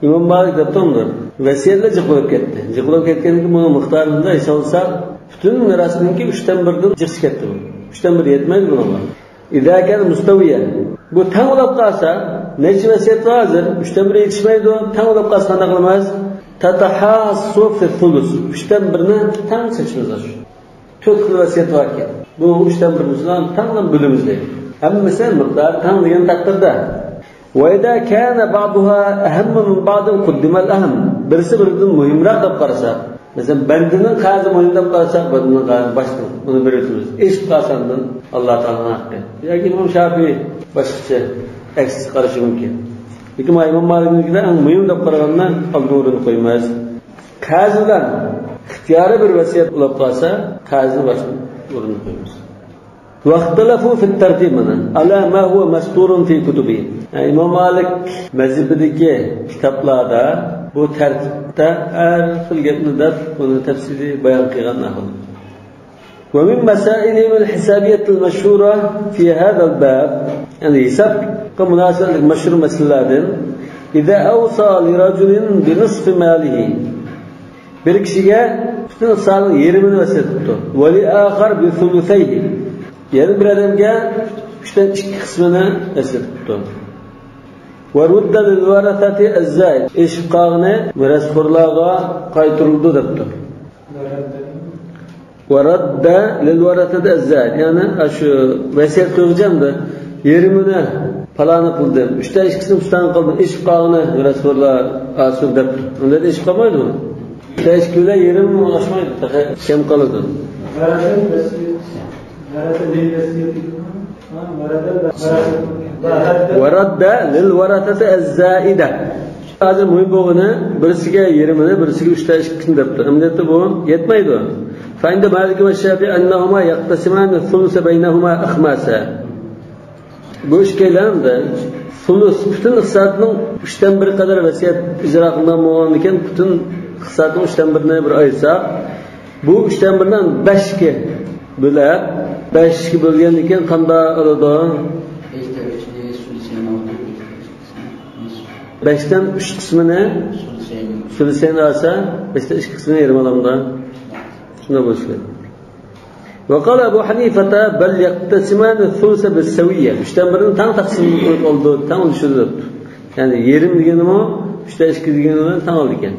ئىمام مالىك دەپتۇ ئۇنداق. ۋەسىيەتلەر جىق بولۇپ كەتتى. جىق بولۇپ كەتكەندىن كېيىن بۇنىڭ مىقدارىنى ھېسابلىساق، پۈتۈن مىراسنىڭكى ئۈچتىن بىردىن جىق چىقىپ كەتتى بۇ. ئۈچتىن بىر يەتمەيدۇ بۇنىڭغا. إذا كان مستويا. بۇ تەڭ بولاپ قالسا، نەچچە ۋەسىيەت بار ھازىر؟ ئۈچتىن بىرى يېتىشمەيدۇ. تەڭ بولاپ قالسا قانداق قىلىمىز؟ تتحاصص في الثلث. ئۈچتىن بىرنى تەڭ چېچىمىز. تۆت خىل ۋەسىيەت باركەن. بۇ ئۈچتىن بىرنى تەڭلا بۆلىمىز دەيدۇ. ھەممىسى مىقدارى تەڭ دېگەن تەقدىردە. وإذا كان بعضها أهم من بعض قدم الأهم. بىرسى بىرىدىن مۇھىمراق دەپ قارىساق، مەسىلەن، بەندىنىڭ قەرزى مۇھىم دەپ قارىساق، بەندىنىڭ قەرزى باشتىن ئۇنى بېرىۋېتىمىز. ئېشىپ قالسا ئاندىن ئاللا تائالانىڭ ھەققى. ياكى ئىمام شافىئى باشقىچە ئەكسىچە قارىشى مۇمكىن. لېكىن ئىمام مالىكنىڭكىدە ئەڭ مۇھىم دەپ قارىغاندا ئالدىن ئورۇندا قويىمىز. قەرز بىلەن ئىختىيارىي بىر ۋەسىيەت بولاپ قالسا، قەرزنى باشتىن ئورۇندا قويىمىز. واختلفوا في الترتيب مانا على ما هو مستور في كتبهم. يەنى ئىمام مالىك مەزھىپىدىكى كىتابلاردا بۇ تەرتىپتە ھەر خىل گەپنى دەپ، بۇنى تەپسىلىي بايان قىلغان ئەھۋال. ومن مسائلهم الحسابية المشهورة في هذا الباب، يەنى ھېسابقا مۇناسىۋەتلىك مەشھۇر مەسىلىلەردىن، إذا أوصى لرجل بنصف ماله، بىر كىشىگە پۈتۈن ئىقتىسادىنىڭ يېرىمىنى ۋەسىيەت قىپتۇ. ولآخر بثلثيه. يەنە بىر ئادەمگە ئۈچتىن ئىككى قىسمىنى ۋەسىيەت قىپتۇ. ورد للورثة الزائد. ئېشىپ قالغىنى مىراسخورلارغا قايتۇرۇلىدۇ دەپتۇ. ورد للورثة الزائد. يەنى، ئاشۇ ۋەسىيەت قىلغۇچەمدە يېرىمىنى پالانى قىلدىم، ئۈچتە ئىككىسىنى پۇستان قىلدىم، ئېشىپ قالغىنى مىراسخورلار ئالسۇن دەپ. ئۇنداق ئېشىپ قالمايدۇ. ئۈچتە ئىككى بىلەن يېرىم ئاشمايدۇ، تېخى كەم قالىدۇ. ورد للورثة الزائدة. ھازىر مۇھىم بولغىنى، بىرسىگە يېرىمىنى، بىرسىگە ئۈچتە ئىككىسىنى دەپتۇ. ئەمەلىيەتتە بۇ يەتمەيدۇ. فعند مالك والشافعي أنهما يقتسمان الثلث بينهما أخماسا. بۇ ئىككىيلەندە سۇلۇس، پۈتۈن ئىقتىسادنىڭ ئۈچتىن بىرى قەدەر ۋەسىيەت ئىجرا قىلىنغان بولغاندىكىن، پۈتۈن ئىقتىسادنىڭ ئۈچتىن بىرىنى بىر ئايرىساق، بۇ ئۈچتىن بىرنى بەشكە بۆلەپ، بەشكە بۆلگەندىن كېيىن قانداق ئالىدۇ؟ بەشتىن ئۈچ قىسمىنى سۇلۇسەينى ئالسا، بەشتىن ئىككى قىسمىنى يېرىم ئالامدۇ؟ شۇنداق بولۇشى كېرەك. وقال أبو حنيفة بل يقتسمان الثلث بالسوية. ئۈچتىن بىرنى تەڭ تەقسىم قىلىپ ئالىدۇ، تەڭ ئۈلۈشىدۇ دەپتۇ. يەنى يېرىم دېگىنىمۇ ئۈچتە ئىككى دېگىنى بىلەن تەڭ ئالىدىكەن.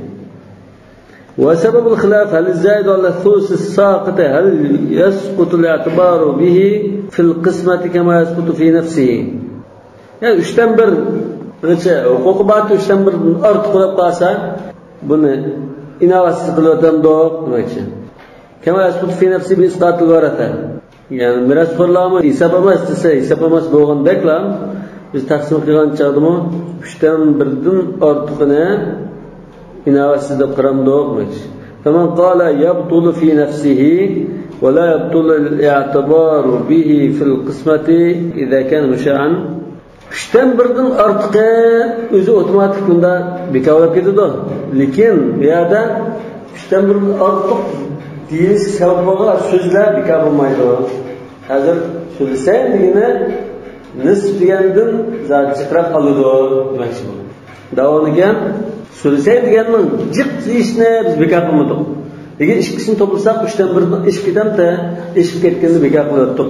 وسبب الخلاف هل الزائد على الثلث الساقط هل يسقط الاعتبار به في القسمة كما يسقط في نفسه؟ يەنى ئۈچتىن بىرغىچە ھوقۇقى بار، ئۈچتىن بىردىن ئارتۇق بولۇپ قالسا، بۇنى ئىناۋەتسىز قىلىۋېتەمدۇق دېمەكچى. كما يسقط في نفسه بإسقاط الورثة. يەنى مىراسخورلارمۇ ھېساب ئالماس دېسە، ھېساب ئالماس بولغاندەكلا، بىز تەقسىم قىلغان چاغدىمۇ ئۈچتىن بىردىن ئارتۇقىنى ئىناۋەتسىز دەپ قارامدۇق دېمەكچى. فمن قال يبطل في نفسه ولا يبطل الاعتبار به في القسمة إذا كان مشاعا. ئۈچتىن بىردىن ئارتۇقى ئۆزى ئوتوماتىك بۇندا بىكار بولۇپ كېتىدۇ. لېكىن بۇ يەردە ئۈچتىن بىردىن ئارتۇق دېيىلىش سەۋەب بولغان سۆزلەر بىكار بولمايدۇ. ھازىر سۇلۇسەين دېگىنى نىسف دېگەندىن زادى جىقراق قالىدۇ دېمەكچى بۇ. داۋامىدا سۇلۇسەين دېگەننىڭ جىق دېيىشىنى بىز بىكار قىلمىدۇق. لېكىن ئىككىسىنى توپلىساق، ئۈچتىن بىردىن ئېشىپ كېتەمتى، ئېشىپ كەتكىنىنى بىكار قىلىۋەتتۇق.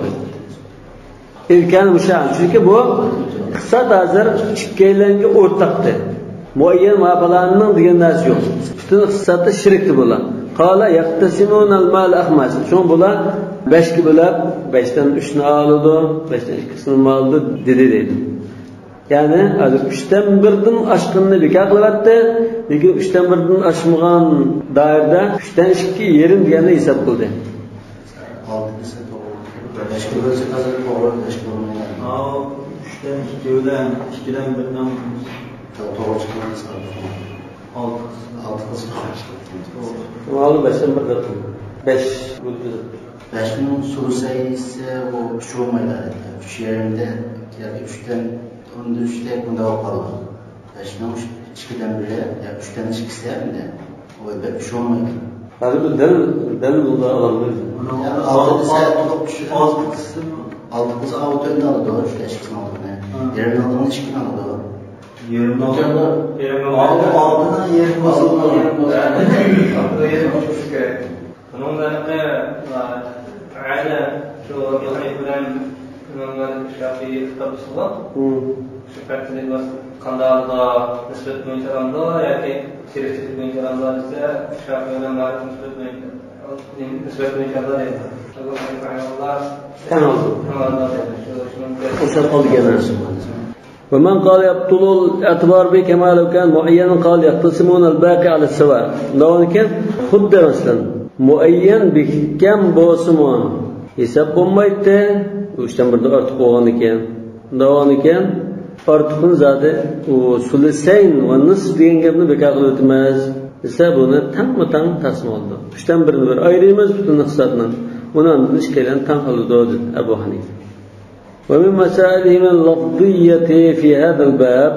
إذ كان مشاعا. چۈنكى بۇ ئىقتىساد ھازىر ئىككىيلەنگە ئورتاقتى. مۇئەييەن ماپالانىنىڭ دېگەن نەرسە يوق. پۈتۈن ئىقتىسادتا شېرىكتى بۇلار. قال يقتسمون المال أخماسا. شۇڭا بۇلار بەشكە بۆلۈپ، بەشتىن ئۈچنى ئالىدۇ، بەشتىن ئىككىسىنى ئالىدۇ دېدى دەيدۇ. يەنى ھازىر ئۈچتىن بىردىن ئاشقىنىنى بىكار قىلىۋەتتى، لېكىن ئۈچتىن بىردىن ئاشمىغان دائىرىدە ئۈچتىن ئىككى يېرىم دېگەننى ھېساب قىلدى. ئالتە دېسە توغرا. بەشكە بۆلسەك ھازىر توغرا، بەشكە بولمايدۇ. ئاۋۇ ئۈچتىن ئىككى بىلەن ئىككىدىن بىرنىڭ توغرا چىققان ھېسابى. ئالتە قىسىم. ئالتە قىسىم. توغرا. ماۋۇ بەشتىن بىر دەپ قويدۇم. بەش بۆلۈپ يازىدۇ. بەشنىڭ سۇلۇسەينىسى ئۇ ئۈچ بولمايدۇ ئادەتتە. ئۈچ يېرىمدە ياكى ئۈچتىن ئوندىن ئۈچتەك بۇنداق بولۇپ قالىدۇ. بەشنىڭ ئۈچ، ئىككىدىن بىرى يا ئۈچتىن ئىككىسى ئەمدى. ئۇ بەك ئۈچ بولمايدۇ. ھازىر بۇ دەل، دەل بۇنداق ئالالمايدۇ. يا ئالتە دېسە، ئالتە قىسىم. ئالتە قىسىم ئالتە تۆتنى ئالىدۇ، ئۈچتە ئىككىسىنى ئالىدۇ. ھە. يېرىمنى ئالىدىغان ئىككىنى ئالىدۇ. يېرىمنى ئالىدۇ. يېرىمنى ئالىدۇ. ئالتىنى يېرىم بولسا بولىدۇ. يېرىم بولسا بولىدۇ. بۇنىڭ بىلەن، ئە، ئەنە شۇ مېخانىك بىلەن ئىمام مالىك شافىئىي خىتاب قىلغان. مم. شۇ پەرقنى بىر قانداق ئالىدۇ؟ نىسبەت بويىچە ئالامدۇ ياكى سېرىقچىلىق بويىچە ئالامدۇ دېسە، شافىئىي بىلەن مالىك نىسبەت بويىچە، نىسبەت بويىچە ئالىدۇ دەيدۇ. ئەبۇ ھەنىفە رەھىمەھۇللاھ تەڭ ئالىدۇ. تەڭ ئالىدۇ دەيدۇ. شۇ، شۇنىڭ ئوخشاپ قالدى گەپ. ومن قال يبطل الاعتبار به كما لو كان معينا قال يقتسمون الباقي على السواء. دەۋاتىدىكەن، خۇددى مەسىلەن، مۇئەييەن بىكەم بولسىمۇ ھېساب بولمايتتى. ئۈچتىن بىردىن ئارتۇق بولغاندىكىن. دەۋاتىدىكەن، ئارتۇقنى زادى ئۇ سۇلۇسەين ۋە نىسف دېگەن گەپنى بىكار قىلىۋېتىمىز دېسە، بۇنى تەڭمۇ تەڭ تەقسىم قىلىدۇ. ئۈچتىن بىرىنى بىر ئايرىمىز پۈتۈن ئىقتىسادنى. ئۇنى ئاندىن ئىككىيلەن تەڭ قىلىدۇ، دېدى ئەبۇ ھەنىفە. ومن مسائلهم اللفظية في هذا الباب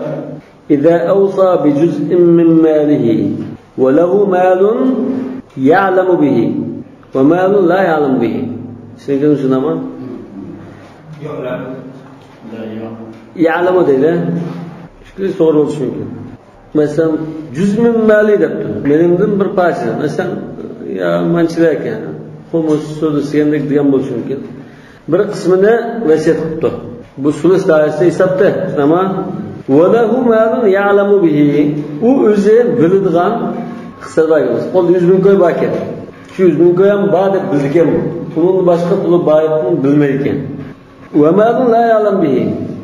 إذا أوصى بجزء من ماله وله مال يعلم به ومال لا يعلم به. چۈشەندىڭىزمۇ شۇنداقمۇ؟ يعلم. يعلم دەيدۇ. ئىككىلىسى توغرا بولۇشى مۇمكىن. مەسىلەن، جۇزء من مالى دەپتۇ. مېنىڭدىن بىر پارچە. مەسىلەن، يا مانچىلەر ئىكەن. خۇمۇس، سۇدۇس دېگەندەك دېگەن بولۇشى مۇمكىن. بىر قىسمىنى ۋەسىيەت قىپتۇ. بۇ سۇلۇس دائىرىسىدە ھېسابتا، ئەمما وله مال يعلم به. ئۇ ئۆزى بىلىدىغان ئىقتىساد بار ئىكەن. قولدا يۈز مىڭ كوي بار ئىكەن. شۇ يۈز مىڭ كوي ھەم بار دەپ بىلىدىكەن بۇ. ئۇنىڭدىن باشقا پۇلى بار يوقىنى بىلمەيدىكەن. ومال لا يعلم به.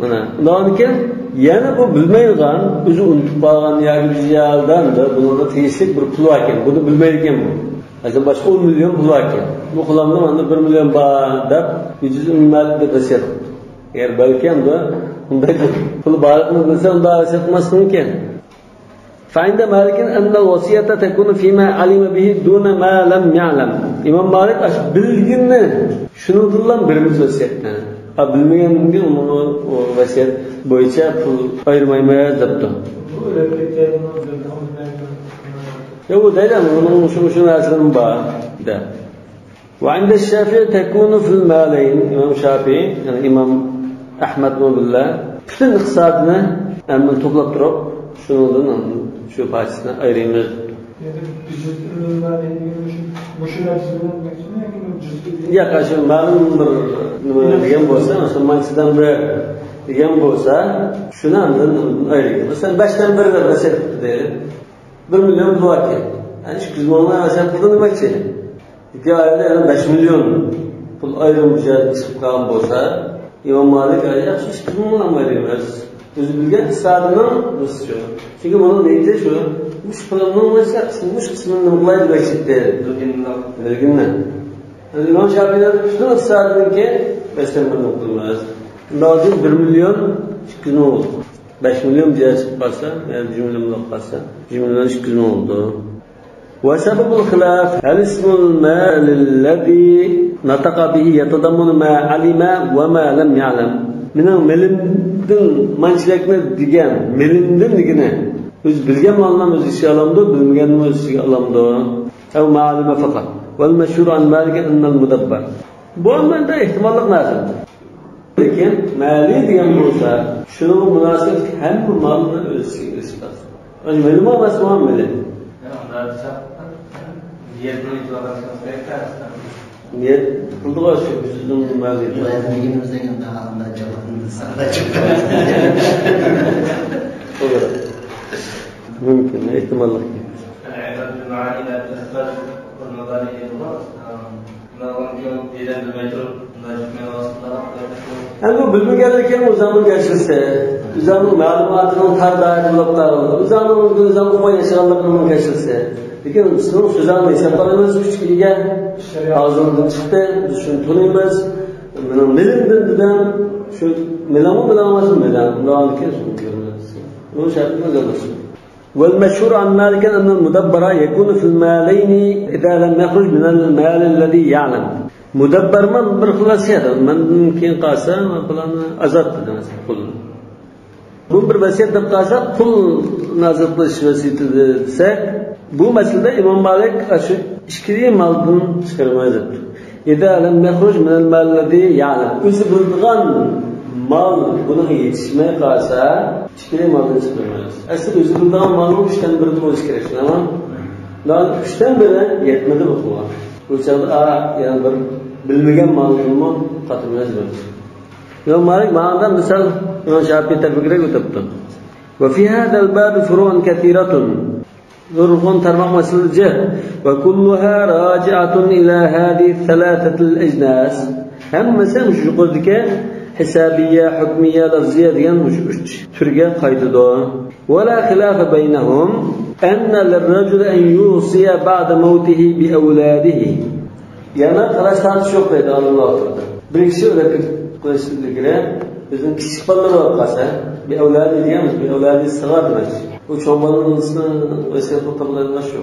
مانا، ئۇنداقكەن، يەنە بۇ بىلمەيدىغان، ئۆزى ئۇنتۇپ قالغان ياكى بىر يەردە بۇنىڭغا تېگىشلىك بىر پۇل بار ئىكەن. بۇنى بىلمەيدىكەن بۇ. مەسىلەن، باشقا ئون مىليون پۇل بار ئىكەن. بۇ غۇلامنىڭ ئەمدى بىر مىليون بار دەپ، يۈز مىڭ مال دەپ ۋەسىيەت قىپتۇ. ئەگەر بەلكى ئەمدى ئۇنداق پۇل بارلىقىنى بىلسە، ئۇنداق ۋەسىيەت قىلماسلىقى مۇمكىن. فعند مالك أن الوصية تكون فيما علم به دون ما لم يعلم. ئىمام مالىك ئاشۇ بىلگىنىنى شۇنىڭدىنلا بېرىمىز ۋەسىيەتنى. ھا، بىلمىگەندىن كېيىن ئۇنىڭ ئۇ ۋەسىيەت بويىچە پۇل ئايرىمايمىز دەپتۇ. يا، ئۇ دەيدۇ، ئۇنىڭ شۇ، شۇ نەرسىلىرىمۇ بار دەپ. وعند الشافعي تكون في المالين. ئىمام شافىئى، يەنى ئىمام ئەھمەدمۇ بىللە پۈتۈن ئىقتىسادىنى ھەممىنى توپلاپ تۇرۇپ، شۇنىڭدىن شۇ پارچىسىنى ئايرىيمىز. يەنى بىز مۇشۇ، مۇشۇ نەرسىنى ياكى جۈزئىي؟ ياق، شۇ مەلۇم بىر نېمە دېگەن بولسا، مەسىلەن، مانچىدىن بىر دېگەن بولسا، شۇنى ئاندىن ئايرىيمىز. مەسىلەن، بەشتىن بىر دەپ ھېساب قىلدى. بىر مىليون پۇل باركەن. يەنى ئىككى يۈز مىڭنى ھەسەپ قىلدى دېمەكچى. ئىككى ئايدا يەنە بەش مىليون پۇل ئايرىم بۇ يەردىن چىقىپ قالغان بولسا، ئىمام مالىك، ياخشى، ئىككى يۈز مىڭ ئالمايلى ئەمەس. ئۆزى بىلگەن ئىقتىسادىنىڭ نېسىچۇ. چۈنكى بۇنىڭ نىيىتى شۇ، مۇشۇ پۇلۇمنىڭ مۇشۇ قىسمى، مۇشۇ قىسمىنى نېمە قىلاي دېمەكچى ئىدى. بىلگىنىنى. ئىمام شافىئىينىڭ پۈتۈن ئىقتىسادىنىڭكى بەشتىن بىرىنى قىلىمىز. شۇنداق بىر مىليون ئىككى يۈز مىڭ بولدى. بەش مىليون بىر يەرگە چىقىپ قالسا، يەنى جۈملە بولۇپ قالسا، جۈملىدىن ئىككى يۈز مىڭ بولىدۇ. وسبب الخلاف، هل اسم المال الذي نطق به يتضمن ما علم وما لم يعلم؟ مېنىڭ مېلىمدىن مانچىلىكنى دېگەن، مېلىمدىن دېگىنى، ئۆزى بىلگەن مالنىمۇ ئۆز ئىچىگە ئالامدۇ، بىلمىگەننىمۇ ئۆز ئىچىگە ئالامدۇ؟ أو ما علم فقط. والمشهور عن مالك أن المدبر. بۇ ئەمدى ئېھتىماللىق نەرسە. لېكىن مالى دېگەن بولسا، شۇنىڭغا مۇناسىۋەتلىك ھەممە مالنى ئۆز ئىچىگە ئېلىشقا. مېلىمۇ ئەمەسمۇ مېلى. نىيەت قىلدىغۇ شۇ بىزنىڭ مالى. مۇمكىن، ئېھتىماللىق. ئەمدى ئۇ بىلمىگەنلىكىنىڭ ئۆزىنىڭ كەچۈرسە، ئۆزىنىڭ مەلۇماتىنىڭ تار دائىرىدە بولۇپ قالغانلىقى، ئۆزىنىڭ ئۆزىنىڭ ئۇقماي ياشىغانلىقىنىڭ كەچۈرسە. لېكىن سىزنىڭ سۆزىڭىزنى ھېسابقا ئالىمىز، كۈچكە ئىگە. ئاغزىڭدىن چىقتى، بىز شۇنى تونۇيمىز. مېنىڭ مېلىمدىن دېدىم، شۇ مېلىڭمۇ مېلىڭ ئەمەسمۇ مېلىڭ. ئۇنداقكەن شۇنى كۆرىمىز. بۇ شەرتنى ئۆزگەرتىش. والمشهور عن مالك أن المدبر يكون في المالين إذا لم يخرج من المال الذي يعلم. مۇدەببەرمۇ بىر خىل ۋەسىيەت. مەندىن كېيىن قالسا، مەن پىلاننى ئازاد قىلدىم، مەسىلەن، قۇلنى. بۇ بىر ۋەسىيەت دەپ قالساق، قۇلنى ئازاد قىلىش ۋەسىيىتى دېسەك، بۇ مەسىلىدە ئىمام مالىك ئاشۇ ئىچكىرى مالدىن چىقىرىمىز دەپتۇ. إذا لم يخرج من المال الذي يعلم. ئۆزى بىلىدىغان مال بۇنىڭغا يېتىشمەي قالسا، ئىچكىرى مالدىن چىقىرىمىز. ئەسلى ئۆزى بىلىدىغان مالنىڭ ئۈچتىن بىرى بولۇشى كېرەك، شۇنداقمۇ؟ ئۈچتىن بىرى يەتمىدى بۇ پۇلغا. بۇ چاغدا، ئا، يەنە بىر بىلمىگەن مالدىنمۇ قاتىمىز بىر. ئىمام مالىك ماڭىدا مىسال ئىمام شاپىئى تەرىپىگىرەك ئۆتۈپتۇ. وفي هذا الباب فروع كثيرة. نۇرغۇن تارماق مەسىلىلەر جىق. وكلها راجعة إلى هذه الثلاثة الأجناس. ھەممىسى مۇشۇ يۇقىرىدىكى ھېسابىيە، ھۆكمىيە، لەفزىيە دېگەن مۇشۇ ئۈچ تۈرگە قايتىدۇ. ولا خلاف بينهم أن للرجل أن يوصي بعد موته بأولاده. يەنە تالاش تارتىش يوق دەيدۇ ئالىملار ئوتتۇرىدا. بىر كىشى ئۆلۈپ كېتىپ قېلىشتىن ئىلگىرى ئۆزىنىڭ كىچىك بالىلىرى بولۇپ قالسا، بىئەۋلادى دېگەن بىئەۋلادى سىغار دېمەكچى. ئۇ چوڭ بالىنىڭ ئىسمى ۋەسىيەت قىلىپ تاپىلايدىغان شۇ.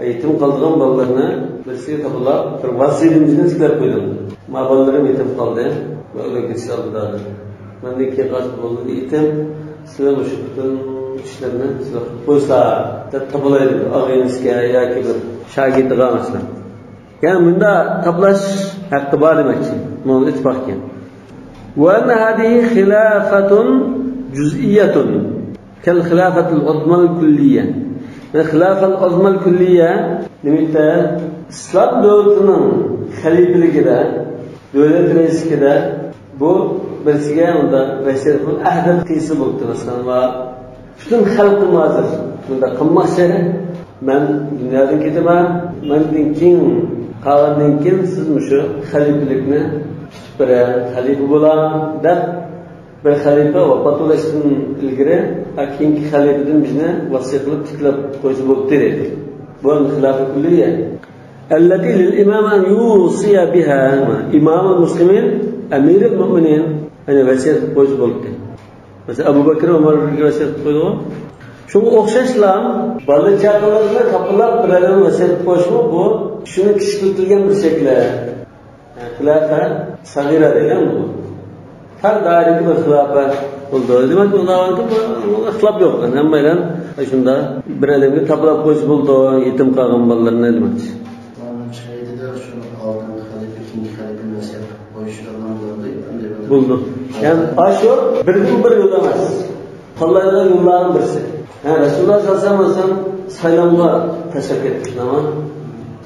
يېتىم قالىدىغان بالىلىرىنى بىرسىگە تاپىلاپ، بىر ۋاسىيىتىمىزنى تىكلەپ قويدۇم. ما بالىلىرىم يېتىم قالدى ۋە ئۆلۈپ كېتىش ئالدىدا. مەندىن كېيىن قالسا بولىدۇ يېتىم. سىلەر مۇشۇ پۈتۈن ئىشلىرىنى سىلەر قىلىپ قويسا دەپ تاپىلايدۇ. ئاغىنىسىگە ياكى بىر شاگىرتىغا مەسىلەن. يەنى مۇنداق تاپىلاش ھەققى بار دېمەكچى. مۇنى ئېيتىپ باققىن. وأن هذه خلافة جزئية كالخلافة العظمى الكلية. خىلاپەل ئۇزمەل كۈللىيە نېمە دەيدۇ؟ ئىسلام دۆلىتىنىڭ خەلىپىلىكىدە، دۆلەت رەئىسلىكىدە بۇ بىرسىگە ئۇنداق ۋەسىيەت قىلىپ ئەھدەت قىلسا بولۇپتۇ. مەسىلەن، ۋە پۈتۈن خەلقىم ھازىر بۇنداق قىلماقچى. مەن دۇنيادىن كېتىمەن، مەندىن كېيىن، قالغاندىن كېيىن سىز مۇشۇ خەلىپىلىكنى تۇتۇپ بېرىڭ، خەلىپە بولۇڭ دەپ، بىر خەلىپە ۋاپات بولۇشتىن ئىلگىرى، ھە، كېيىنكى خەلىپىدىن بىزنى ۋەسىيەت قىلىپ تىكلەپ قويسا بولۇپتۇ دەيدۇ. بۇ خىلاپە كۈللىيە. التي للإمام أن يوصي بها. ئىمامۇل مۇسلىمىن، ئەمىرۇل مۇئمىنىن، يەنى ۋەسىيەت قىلىپ قويسا بولدى. مەسىلەن، ئەبۇ بەكرى ئۆمەرگە ۋەسىيەت قىلىپ قويدىغۇ. شۇڭا ئوخشاشلا، بالا چاقىلىرىنى تاپىلاپ بىرەرلەرنى ۋەسىيەت قىلىپ قويۇشمۇ بۇ كىشىنى كىچىكلىتىلگەن بىر شەكلى. خىلاپە سەغىرە دېگەن بۇ. تار دائىرىدىكى بىر خىلاپە بولىدۇ. دېمەك، ئۇنداق بۇ، بۇ خىلاپ يوق. ھەممەيلەن شۇنداق بىر ئادەمگە تاپىلاپ قويسا بولىدۇ، يېتىم قالغان بالىلىرىنى دېمەكچى. شەرىئىتىدە شۇ ئالدىنقى خەلىپە، كېيىنكى خەلىپىنى ۋەسىيەت قىلىپ قويۇشلىرىنىڭ بولدى. بولىدۇ. يەنى ئاشۇ بىردىن بىر يول ئەمەس. تاللايدىغان يوللارنىڭ بىرسى. ھە، رەسۇلۇللاھ سەللەللاھۇ ئەلەيھى ۋەسەللەم سايلامغا تاشلاپ كەتتى، شۇنداقمۇ؟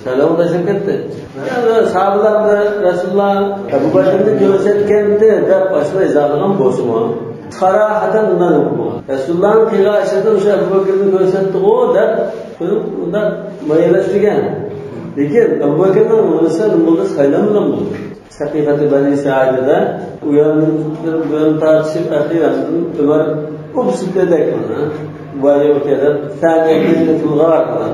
سايلامغا تاشلاپ كەتتى. يەنى ساھابىلەر رەسۇلۇللاھ ئەبۇ بەكرىنى كۆرسەتكەنتى دەپ ئاشۇنداق ئىزاھلىغان بولسىمۇ، ساراھەتەن ئۇنداق يوقمۇ؟ رەسۇلۇللاھنىڭ قىلغان ئىشىدىن شۇ ئەبۇ بەكرىنى كۆرسەتتىغۇ دەپ، ئۇنداق مۇئەييەنلەشتۈرگەن. لېكىن ئەبۇ بەكرىنىڭ مۇنىسى نېمە بولدى؟ سايلام بىلەن بولدى. سەقىفەتى بەنى سائىدىدە ئۇ يەردىن بىر بىلەن تارتىشىپ، ئەخىرەن ئۆمەر ئوبسىدەك ۋايىۋ كەدە سەنىيەتىنى تىلغا ئالغان.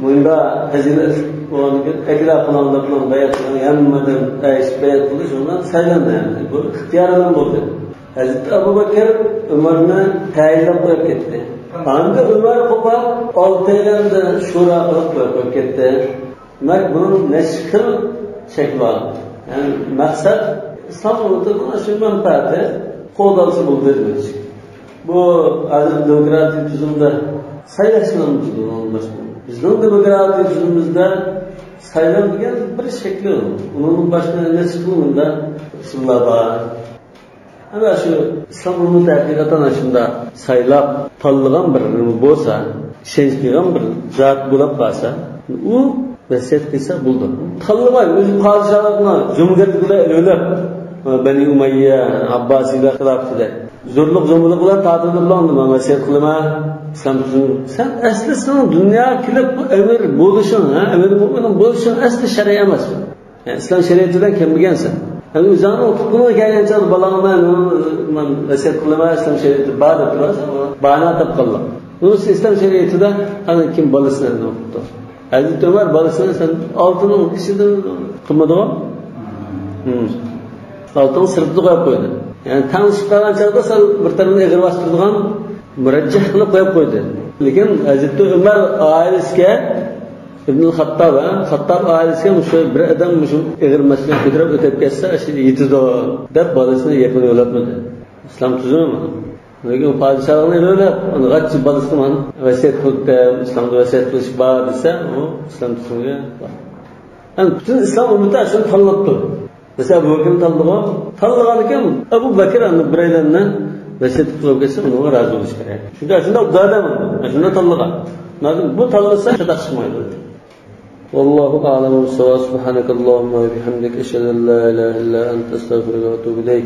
مۇندا پەزىلەت بولغاندىكىن، ئەكىلا قىلغاندا بۇنىڭ بەيئەت قىلغان ھەممىدىن ئەيش بەيئەت قىلدى، شۇنىڭ بىلەن سايلاندى. يەنى بۇ ئىختىيار بىلەن بولدى. ھەزرىتى ئەبۇ بەكىر ئۆمەرنى تەيىنلەپ قويۇپ كەتتى. ئاندىن ئۆمەر قوپاپ، ئالتەيلەندە شورا قىلىپ قويۇپ كەتتى. دېمەك، بۇنىڭ نەچچە خىل شەكلى بار. يەنى مەقسەت ئىسلام ئۈممىتىنىڭ شۇ مەنپەئەتى قوغدالسا بولدى دېمەكچى. بۇ ھازىر دېموكراتىيە تۈزۈمىدە سايلاش بىلەن بولىدۇ، ئۇنىڭدىن باشقا. بىزنىڭ دېموكراتىيە تۈزۈمىمىزدە سايلام دېگەن بىر شەكلى، ئۇنىڭدىن باشقا نەچچە خىل مۇنداق ئۇسۇللار بار. ئەنە شۇ ئىسلام ئۈممىتى ھەقىقەتەن شۇنداق سايلاپ تاللىغان بىر نېمە بولسا، ئىشەنچ قىلغان بىر زات بولۇپ قالسا، ئۇ ۋەسىيەت قىلسا بولىدۇ. تاللىماي، ئۆزى پادىشاھلىقنى جۇمھۇرىيەت بىلەن ئېلىۋېلىپ، بەنى ئۇمەييە، ئابباسىيلار خىلاپىتىدە زورلۇق زومىلىق بىلەن تارتىۋېلىپ، مەن ۋەسىيەت قىلىمەن، ئىسلام تۈزۈمى. سەن ئەسلى سېنىڭ دۇنياغا كېلىپ بۇ ئەمىر بولۇشۇڭ، ھە، ئەمىر مۆمىنىڭ بولۇشۇڭ ئەسلى شەرئىي ئەمەس. يەنى ئىسلام شەرىئىتىدىن كەلمىگەنسەن. يەنى ئۆزۈڭنىڭ تۇغقىنىغا كەلگەن چاغدا بالاڭنى مەن، مەن ۋەسىيەت قىلىمەن، ئىسلام شەرىئىتى بار دەپ تۇرسا، باھانە تاپقانلىق. بۇنىسى ئىسلام شەرىئىتىدە ئاندىن كېيىن بالىسىنى ئوقۇپتۇ. ھەزرىتى ئۆمەر بالىسىنى سەن ئالتۇننىڭ ئىچىدە قىلمىدىغۇ؟ ھىم. ئالتۇننىڭ سىرتىدا قويۇپ قويدى. يەنى تەڭلىشىپ قالغان چاغدا سەل بىر تەرەپنى ئېغىر باستۇرىدىغان مۇرەججەھ قىلىپ قويۇپ قويدى. لېكىن ھەزرىتى ئۆمەر ئائىلىسىگە ئىبنۇل خاتتاب، ھە؟ خاتتاب ئائىلىسىگە مۇشۇ بىر ئادەم مۇشۇ ئېغىر مەسىلىنى كۆتۈرۈپ ئۆتۈپ كەتسە، ئاشۇ يېتىدۇ دەپ بالىسىنى يېقىن يولاتمىدى. ئىسلام تۈزۈمى. لېكىن پادىشاھلىقنى ئېلىۋېلىپ، ئۇنى غاچچا بالىسىغا مانا ۋەسىيەت قىلىپتۇ، ئىسلامدا ۋەسىيەت قىلىش بار دېسە، ئۇ ئىسلام تۈزۈمىگە بار. يەنى پۈتۈن ئىسلام ئۈممىتى شۇنى تاللاپتۇ. مەسىلەن، ئەبۇ بەكرىنى تاللىغان. تاللىغاندىكىن ئەبۇ بەكرى ئەنە بىرەيلەننى ۋەسىيەت قىلىپ كەتسە، ئۇنىڭغا رازى بولۇش كېرەك. چۈنكى ئاشۇنداق ئادەم، ئاشۇنداق تاللىغان. لېكىن بۇ تاللىسا، چاتاق چىقمايدۇ. والله أعلم بالصواب. سبحانك اللهم وبحمدك، أشهد أن لا إله إلا أنت، أستغفرك وأتوب إليك.